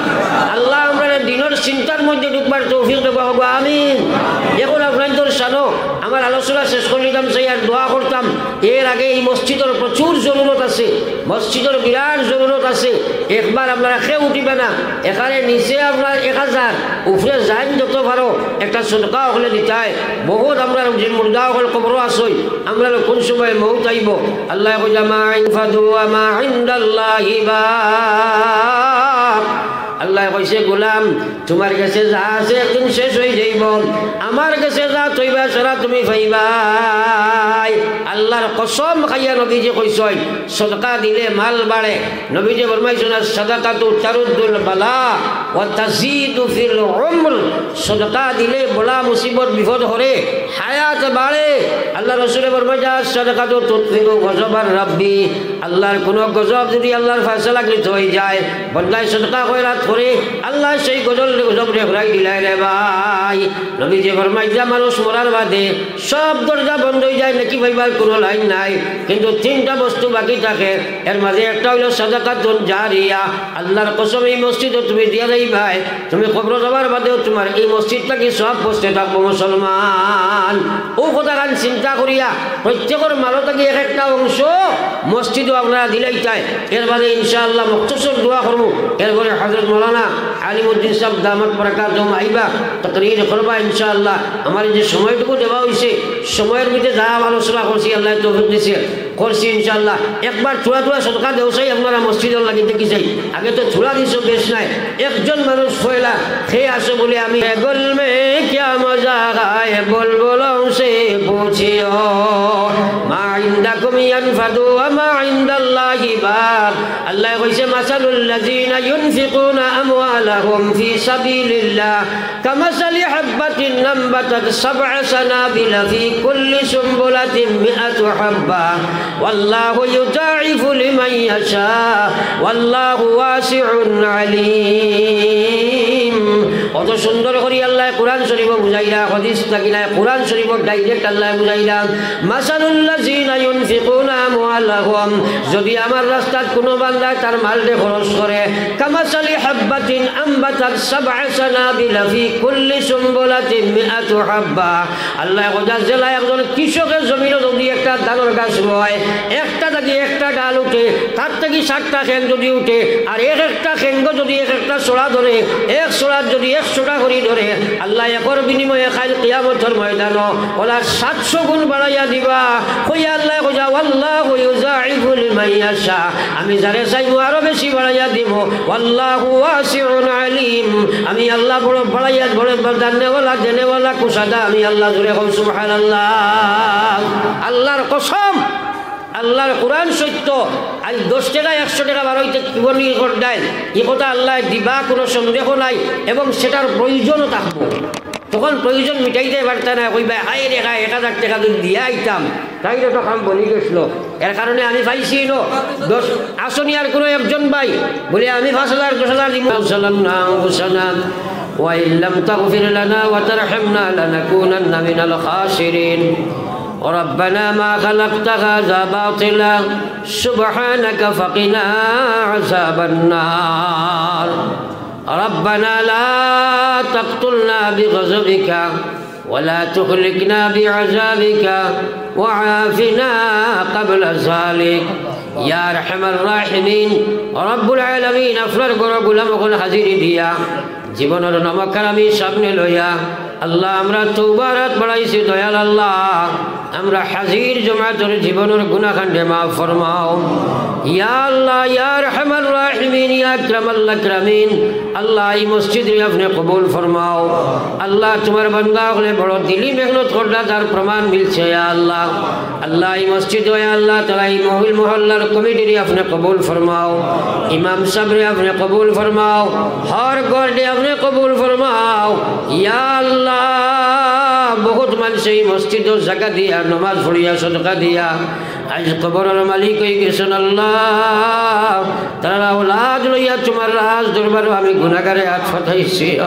আল্লায় আমরারে দিনর চিন্তার মধ্যে ঢুকবার তৌফিক দেউক্কা, কও আমিন। এখন আপনাইনতর শানো আমার আলোচনা শেষ করিলিতাম চাই আর দোয়া করতাম। এর আগে এই মসজিদর প্রচুর জরুরত আছে, মসজিদর বিরাট জরুরত আছে। একবার আপনারা কেউ উঠিবা না, এখানে নিচে আপনার এক হাজার, উপরে যাইন যত পারো, একটা সদকা অকলে দিতায়। বহুত আমরার যে মুর্দা অকল কবরো আছইন, আমরার কুন সময় মউত আইবো, আল্লায় কইলা, "মা ইনফাদু ওয়া মা ইনদাল্লাহি বাক।" আল্লায় কইছে, "গোলাম, তুমার গেছে যা আছে একদিন শেষ অইযাইবো, আমার গেছে যা থইবায় সারা তুমি পাইবায়।" আল্লার কসম খাইয়া নবীজি কইছইন, সদকা দিলে মাল বাড়ে। নবীজি ফরমাইছইন, "আস-সাদাকাতু তারুদ্দুল বালা ওয়া তাজিদু ফিল উমর।" সদকা দিলে বালা মুসিবত বিপদ হরে, হায়াত বাড়ে। আল্লার রসুলে ফরমাইছইন, "আস-সাদাকাতু তুতফিউ গজবার রাব্বি।" আল্লার কুনু গজব যুদি আল্লার ফয়সালাকৃত অইযায়, বন্দায় সদকা খয়রাত করে, আল্লায় সেই গজব, গজবরে হরাই দিলায় রে ভাই। নবীজি ফরমাইছইন, মানুষ মরার বাদে সব দরজা বন্ধ অইযায়, নেকি পাইবার কুনু লাইন নাই, কিন্তু তিনটা বস্তু বাকি থাকে। এর মাঝে একটা অইলো সাদাকাতুন জারিয়া। আল্লার কসম, এই মসজিদো তুমি দিয়া যাইবায়, তুমি কবরো যাবার বাদেও তুমার এই মসজিদ থাকি সওয়াব পৌঁছতে থাকবো মুসলমান। অউ কথাখান চিন্তা করিয়া প্রত্যেকর মালো থাকি এক একটা অংশ মসজিদো আপনারা দিলাইতায়। এর বাদে ইনশাআল্লাহ মুখতসর দোয়া করমু। এরপরে হযরত মাওলানা আলিমউদ্দিন সাব দামাত বারাকাতুহুম আইবা, তাকরীর করবা ইনশাআল্লাহ। আমারে যে সময়টুকু দেওয়া অইছে, সময়র ভিতরে যা আলোচনা করছি, আল্লায় তৌফিক দিছে, করছি ইনশাআল্লাহ। একবার থুড়া থুড়া সদকা দেও চাই, আপনারা মসজিদর লাগি দেখি চাই। আগে তো থুড়া দিছো, বেশ নায়। একজন মানুষ পয়লা খেয়ে আসো বলে আমি, "এ গোল মে কিয়া মজা হায়, বুলবুলোঁ সে পুছিও, মা ইনদাকুম ইয়ানফাদু ওয়া মা ইনদাল্লাহি বাক।" আল্লায় কইছে, "মাসালুল্লাযীনা ইউনফিকুনা আমওয়ালাহুম ফী সাবিলিল্লাহ কামাসালি হাব্বাতিন আম্বাতাত সাবআ সানাবিলা ফী কুল্লি সুমবুলাতিন মিআতু হাব্বা।" ওয়াল্লাহু ইউযাইফু লিমান ইয়াশা, ওয়াল্লাহু ওয়াসিউন আলিম। অত সুন্দর করি আল্লায় কুরআন শরীফো বুঝাইরা, হাদিস থাকি নায়, কুরআন শরীফো direct আল্লায় বুঝাইরা, মাসালুল্লাযীনা ইউনফিকুনা আমওয়ালাহুম, যুদি আমার রাস্তাত কুনু বান্দায় তার মালরে খরচ করে, কামাসালি হাব্বাতিন আম্বাতাত সাবআ সানাবিলা ফী কুল্লি সুমবুলাতিন মিআতু হাব্বা, আল্লায় কইরা যেলা একজন কৃষকে জমিনো যুদি একটা ধানর গাছ রয়, একটা থাকি একটা ডাল উঠে, তার থাকি ষাটটা খেং যুদি উঠে, আর এক একটা খেঙ্গো যুদি এক একটা ছড়া ধরে, এক ছড়াত যুদি একশোটা করি ধরে, আল্লায় একর বিনিময়ে কাইল কিয়ামতর ময়দানো অলার সাতশো গুণ বাড়াইয়া দিবা। কইয়া আল্লায় কইরা, "ওয়াল্লাহু ইউযাইফু লিমান ইয়াশা।" আমি যারে চাইমু আরো বেশি বাড়াইয়া দিমু। "ওয়াল্লাহু ওয়াসিউন আলিম।" আমি আল্লাহ বড় বাড়াইয়া, বড় দানওয়ালা, দেনেওয়ালা, কুশাদা। আমি আল্লাহ, জোরে কও সুবহানাল্লাহ। আল্লার কসম, আল্লার কুরআন সত্য। আইজ দশ টেকা, একশো টেকা বারইতে কিবনি করডাইল, ই কথা আল্লায় দিবা, কুনু সন্দেহ নাই, এবং সেটার প্রয়োজনও থাকবো। তখন প্রয়োজন মিটাইতে পারতা না, কইবা, "হায় রে হায়, এক হাজার টেকা যুদি দিয়া আইতাম, তাইলে তো কাম বনি গেছলো।" এর কারণে আমি পাইছি ইনো দশ, আসনি আর কুনু একজন ভাই বলে, "আমি পাঁচ হাজার, দশ হাজার দিমু।" ظلمنا أنفسنا وإن لم تغفر لنا وترحمنا لنكونن من الخاسرين. ربنا ما خلقت هذا باطلا سبحانك فقنا عذاب النار. ربنا لا تقتلنا بغضبك ولا تهلكنا بعذابك وعافنا قبل ذلك. ইয়া আরহামার রাহিমিন, রব্বুল আলামিন, আপনার ঘরো গোলাম অকল হাজিরি দিয়া, জীবনর নমকহান আমি সামনে লইয়া, আল্লাহ, আমরা তওবার আত বাড়াইছি, দয়াল আল্লাহ, আমরা হাজির জমাতর জীবনর গুনাহখানরে মাফ ফরমাও। ইয়া আল্লাহ, ইয়া আরহামার রাহিমিন, ইয়া আকরামাল আকরামিন, আল্লাহ, ই মসজিদরে আপনে কবুল ফরমাও। আল্লাহ, তুমার বান্দা অকলে বড় দিলি মেহনত করলা, তার প্রমাণ মিলছে, ইয়া আল্লাহ। আল্লাহ, ই মসজিদো, ইয়া আল্লাহ, তারা ই মহল মহল্লার কমিটিরে আপনে কবুল ফরমাও, ইমাম সাবরে আপনে কবুল ফরমাও, হর ঘররে আপনে কবুল ফরমাও। ইয়া আল্লাহ, বহুত মানষে ই মসজিদো জাগা দিয়া, নমাজ পড়িয়া, সদকা দিয়া, আইজ কবরর মালিক অইগেছইন আল্লাহ। তারার আওলাদ লইয়া তুমার রাজ দরবারো আমি গুনাহগারে আত পাতাইছি।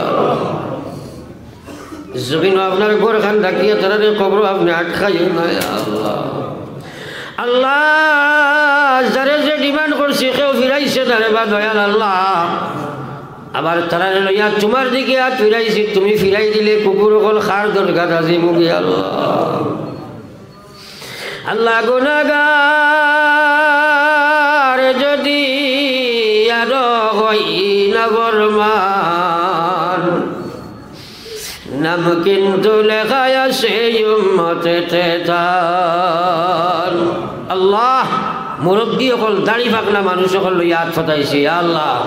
জমিনো আপনার ঘরখান রাখিয়া তারারে কবরো আপনে আটকাইও না, ইয়া আল্লাহ। আল্লাহ, যারে যে demand করছি, কেউ ফিরাইছে না রে বা দয়াল আল্লাহ। আবার তারারে লইয়া তুমার দিকে আত ফিরাইছি, তুমি ফিরাই দিলে কুকুর অকল কার দরকার আজি মুগি আল্লাহ। আল্লাহ, গুনাহগার যদি আরো হই না ফরমান, নাম কিন্তু লেখা আছে উম্মতে তেতান। আল্লাহ, মুরব্বি অকল, দাড়ি পাকনা মানুষ অকল লইয়া আত পাতাইছি। ইয়া আল্লাহ,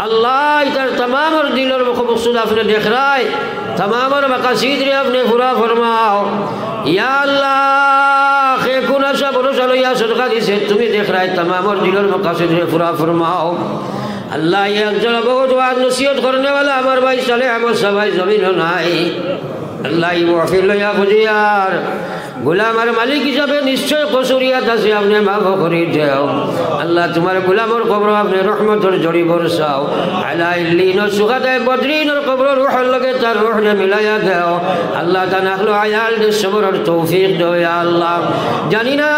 আল্লাহ, ইতার তামামর দিলর মকসুদ আপনে দেখরায়, তামামর মাকাসিদরে আপনে পুরা ফরমাও। ইয়া আল্লাহ, কে কুন আশা ভরসা লইয়া সদকা দিছে, তুমি দেখরায়, তামামর দিলর মাকাসিদরে পুরা ফরমাও। আল্লাহ, ই একজন বহুত ওয়াজ নসিহত করনেওয়ালা আমার ভাই সালেহ আহমদ সাহেব জমিনো নাই। আল্লাহ, ই মাহফিল লইয়া খুজিয়ার গুলাম আর মালিক হিসাবে নিশ্চয় কসুরিয়াত আছে, আপনে মাফ করি দেও। আল্লাহ, তুমার গুলামর কবর আপনে রহমতর জড়ি বরসাও। আলা ইল্লিন ও সুহাদায়ে বদরিনর কবর রুহর লগে তার রুহরে মিলাইয়া দেও। আল্লাহ, তান আহলো আয়ালরে সবরর তৌফিক দেও, ইয়া আল্লাহ। জানি না,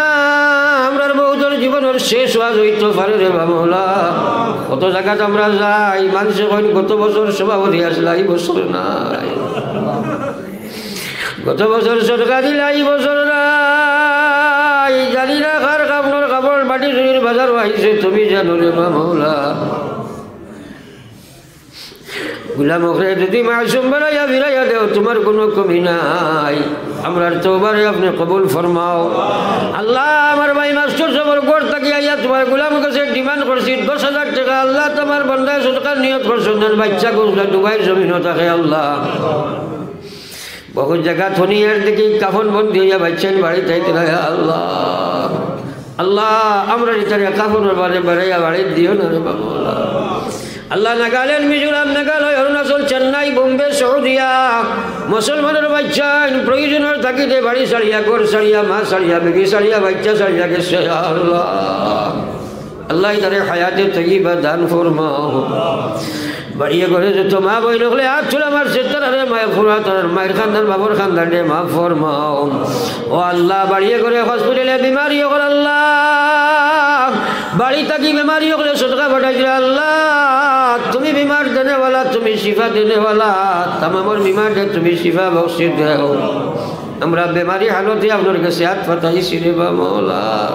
আমরার বহুতর জীবনর শেষ ওয়াজ অইতো পারে রে বা মৌলা। কত জাগাত আমরা যাই, মানষে কইন, "গত বছর সভাপতি আছলা, ই বছর নাই।" গত বছর সদকা দিলা, ই বছর নাই। জানি না কার কাফনর কাপড় মাটি চুরির বাজারো আইছে, তুমি জানো রে বা মৌলা। গুলাম অকলরে যুদি মাসুম বানাইয়া ফিরাইয়া দেও, তুমার কুনু কমি নাই। আমরার তওবারে আপনে কবুল ফরমাও। আল্লাহ, আমার ভাই মাস্টর সাবর ঘর থাকি আইয়া তুমার গুলামর গেছে demand করছি দশ হাজার টেকা। আল্লাহ, তুমার বান্দায় সদকার নিয়ত করছইন, যেন বাইচ্চা গুছলা দুবাইর জমিনো থাকে আল্লাহ। বহুত জাগাত হুনিয়ার দেখি কাফন বন্দি অইয়া বাইচ্চাইন বাড়িত আইতে নায়, ইয়া আল্লাহ। আল্লাহ, আমরার ইতারে কাফনর বাদে বাড়াইয়া বাড়িত দিও না রে বা মৌলা। আল্লাহ, নাগাল্যান্ড, মিজোরাম, মেঘালয়, অরুণাচল, চেন্নাই, বোম্বে, সৌদিয়া, মুসলমানর বাইচ্চাইন প্রয়োজনর তাগিদে বাড়ি ছাড়িয়া, ঘর ছাড়িয়া, মা ছাড়িয়া, বিবি ছাড়িয়া, বাইচ্চা ছাড়িয়া গেছে, ইয়া আল্লাহ। আল্লাহ, ইতারে হায়াতে তৈয়বা দান ফরমাও। বাড়িয়ে ঘরে যত মা বইন অকলে আত তুলা মারছে, তারারে মাফ ফরমাও, তারার মায়ের খান্দান, বাবার খান্দানরে মাফ ফরমাও। ও আল্লাহ, বাড়িয়ে ঘরে হসপিটালে বিমারি অকল আল্লাহ, বাড়ি থাকি বিমারি অকলে সদকা পাঠাইছে আল্লাহ, তুমি বিমার দেনেওয়ালা, তুমি শিফা দেনেওয়ালা, তামামর বিমাররে তুমি শিফা বখশি দেও। আমরা বেমারি হালতে আপনার গেছে আত পাতাইছি রে বা মৌলা।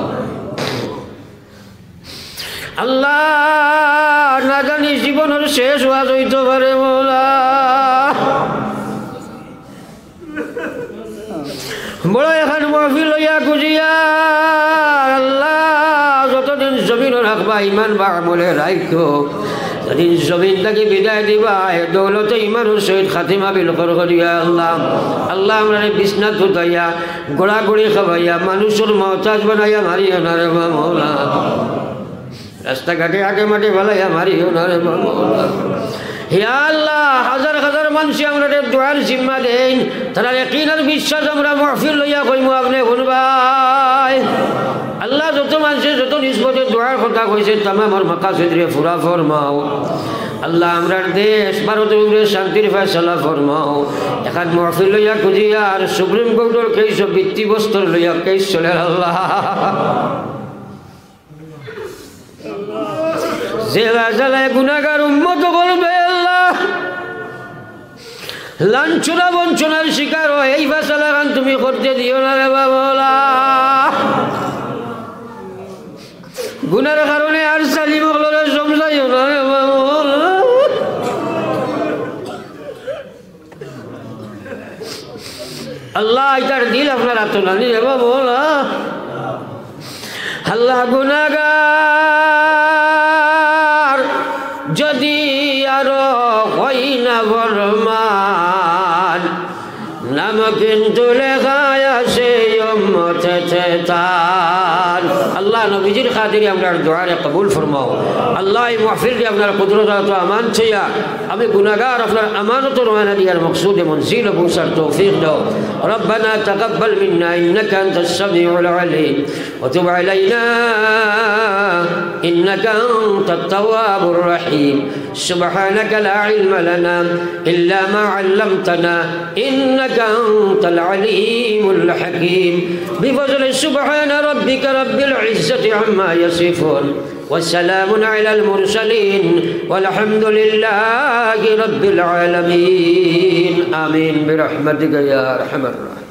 আল্লাহ, না জানি জীবনর শেষ ওয়াজ অইতো পারে মৌলা। বড় এখান মাহফিল লইয়া খুজিয়ার আল্লাহ, যতদিন জমিনো রাখবা ইমান বা আমলে রাইখো, যেদিন জমিন থাকি বিদায় দিবা, এ দৌলতে ইমানর সহিত খাতিমা বিল কর করিয়া আল্লাহ। আল্লাহ, আমরারে বিছনাত হুতাইয়া, গড়াগড়ি খাবাইয়া, মানুষর মহতাজ বানাইয়া মারিও না রে বা মৌলা। রাস্তাঘাটে হাটে মাঠে ফালাইয়া মারিও না রে বা মৌলা। হে আল্লাহ, হাজার হাজার মানষে আমরারে দোয়ার জিম্মা দেইন, তারার ইয়াকিন আর বিশ্বাস আমরা মাহফিল লইয়া কইমু আপনে হুনবায়। আল্লাহ, যত মানষে যত নিসবতে দোয়ার কথা কইছে, তামামর মাকাসিদরে পুরা ফরমাও। আল্লাহ, আমরার দেশ ভারতর উপরে শান্তির ফয়সালা ফরমাও। এখান মাহফিল লইয়া খুজিয়ার সুপ্রিম কোর্টর কেইসো ভিত্তিপ্রস্তর লইয়া কেইস চলের আল্লাহ। যে ফয়সালায় গুনাগার উম্মত করবে আল্লাহ, লাঞ্ছনা বঞ্চনার শিকার হয়, এই ফয়সালা খান তুমি করতে দিও না রে বা মৌলা। গুনার কারণে আর সালিম অকলরে সমঝাইও না রে বা মৌলা। আল্লাহ, ইতার দিল আপনার আতো নানি রে বা মৌলা। আল্লাহ, গুনাগার যদি আরো হই না ফরমান, নাম কিন্তু লেখা আছে উম্মতেতে তান। আল্লাহ, নবীজির খাতিরে আমরার দোয়ারে কবুল ফরমাও। আল্লাহ, এই মাহফিলরে আপনার কুদরত আতো আমান চাইয়া আমি গুনাগার আপনার আমানত রওয়ানা দিয়ার মকসুদে মঞ্জিল পৌঁছার তৌফিক দাও। ربنا تقبل منا إنك أنت السميع العليم وتب علينا إنك أنت التواب الرحيم. سبحانك لا علم لنا إلا ما علمتنا إنك أنت العليم الحكيم. بفضل سبحان ربك رب العزة عما يصفون. وسلام على المرسلين والحمد لله رب العالمين. آمين برحمتك يا أرحم الراحمين.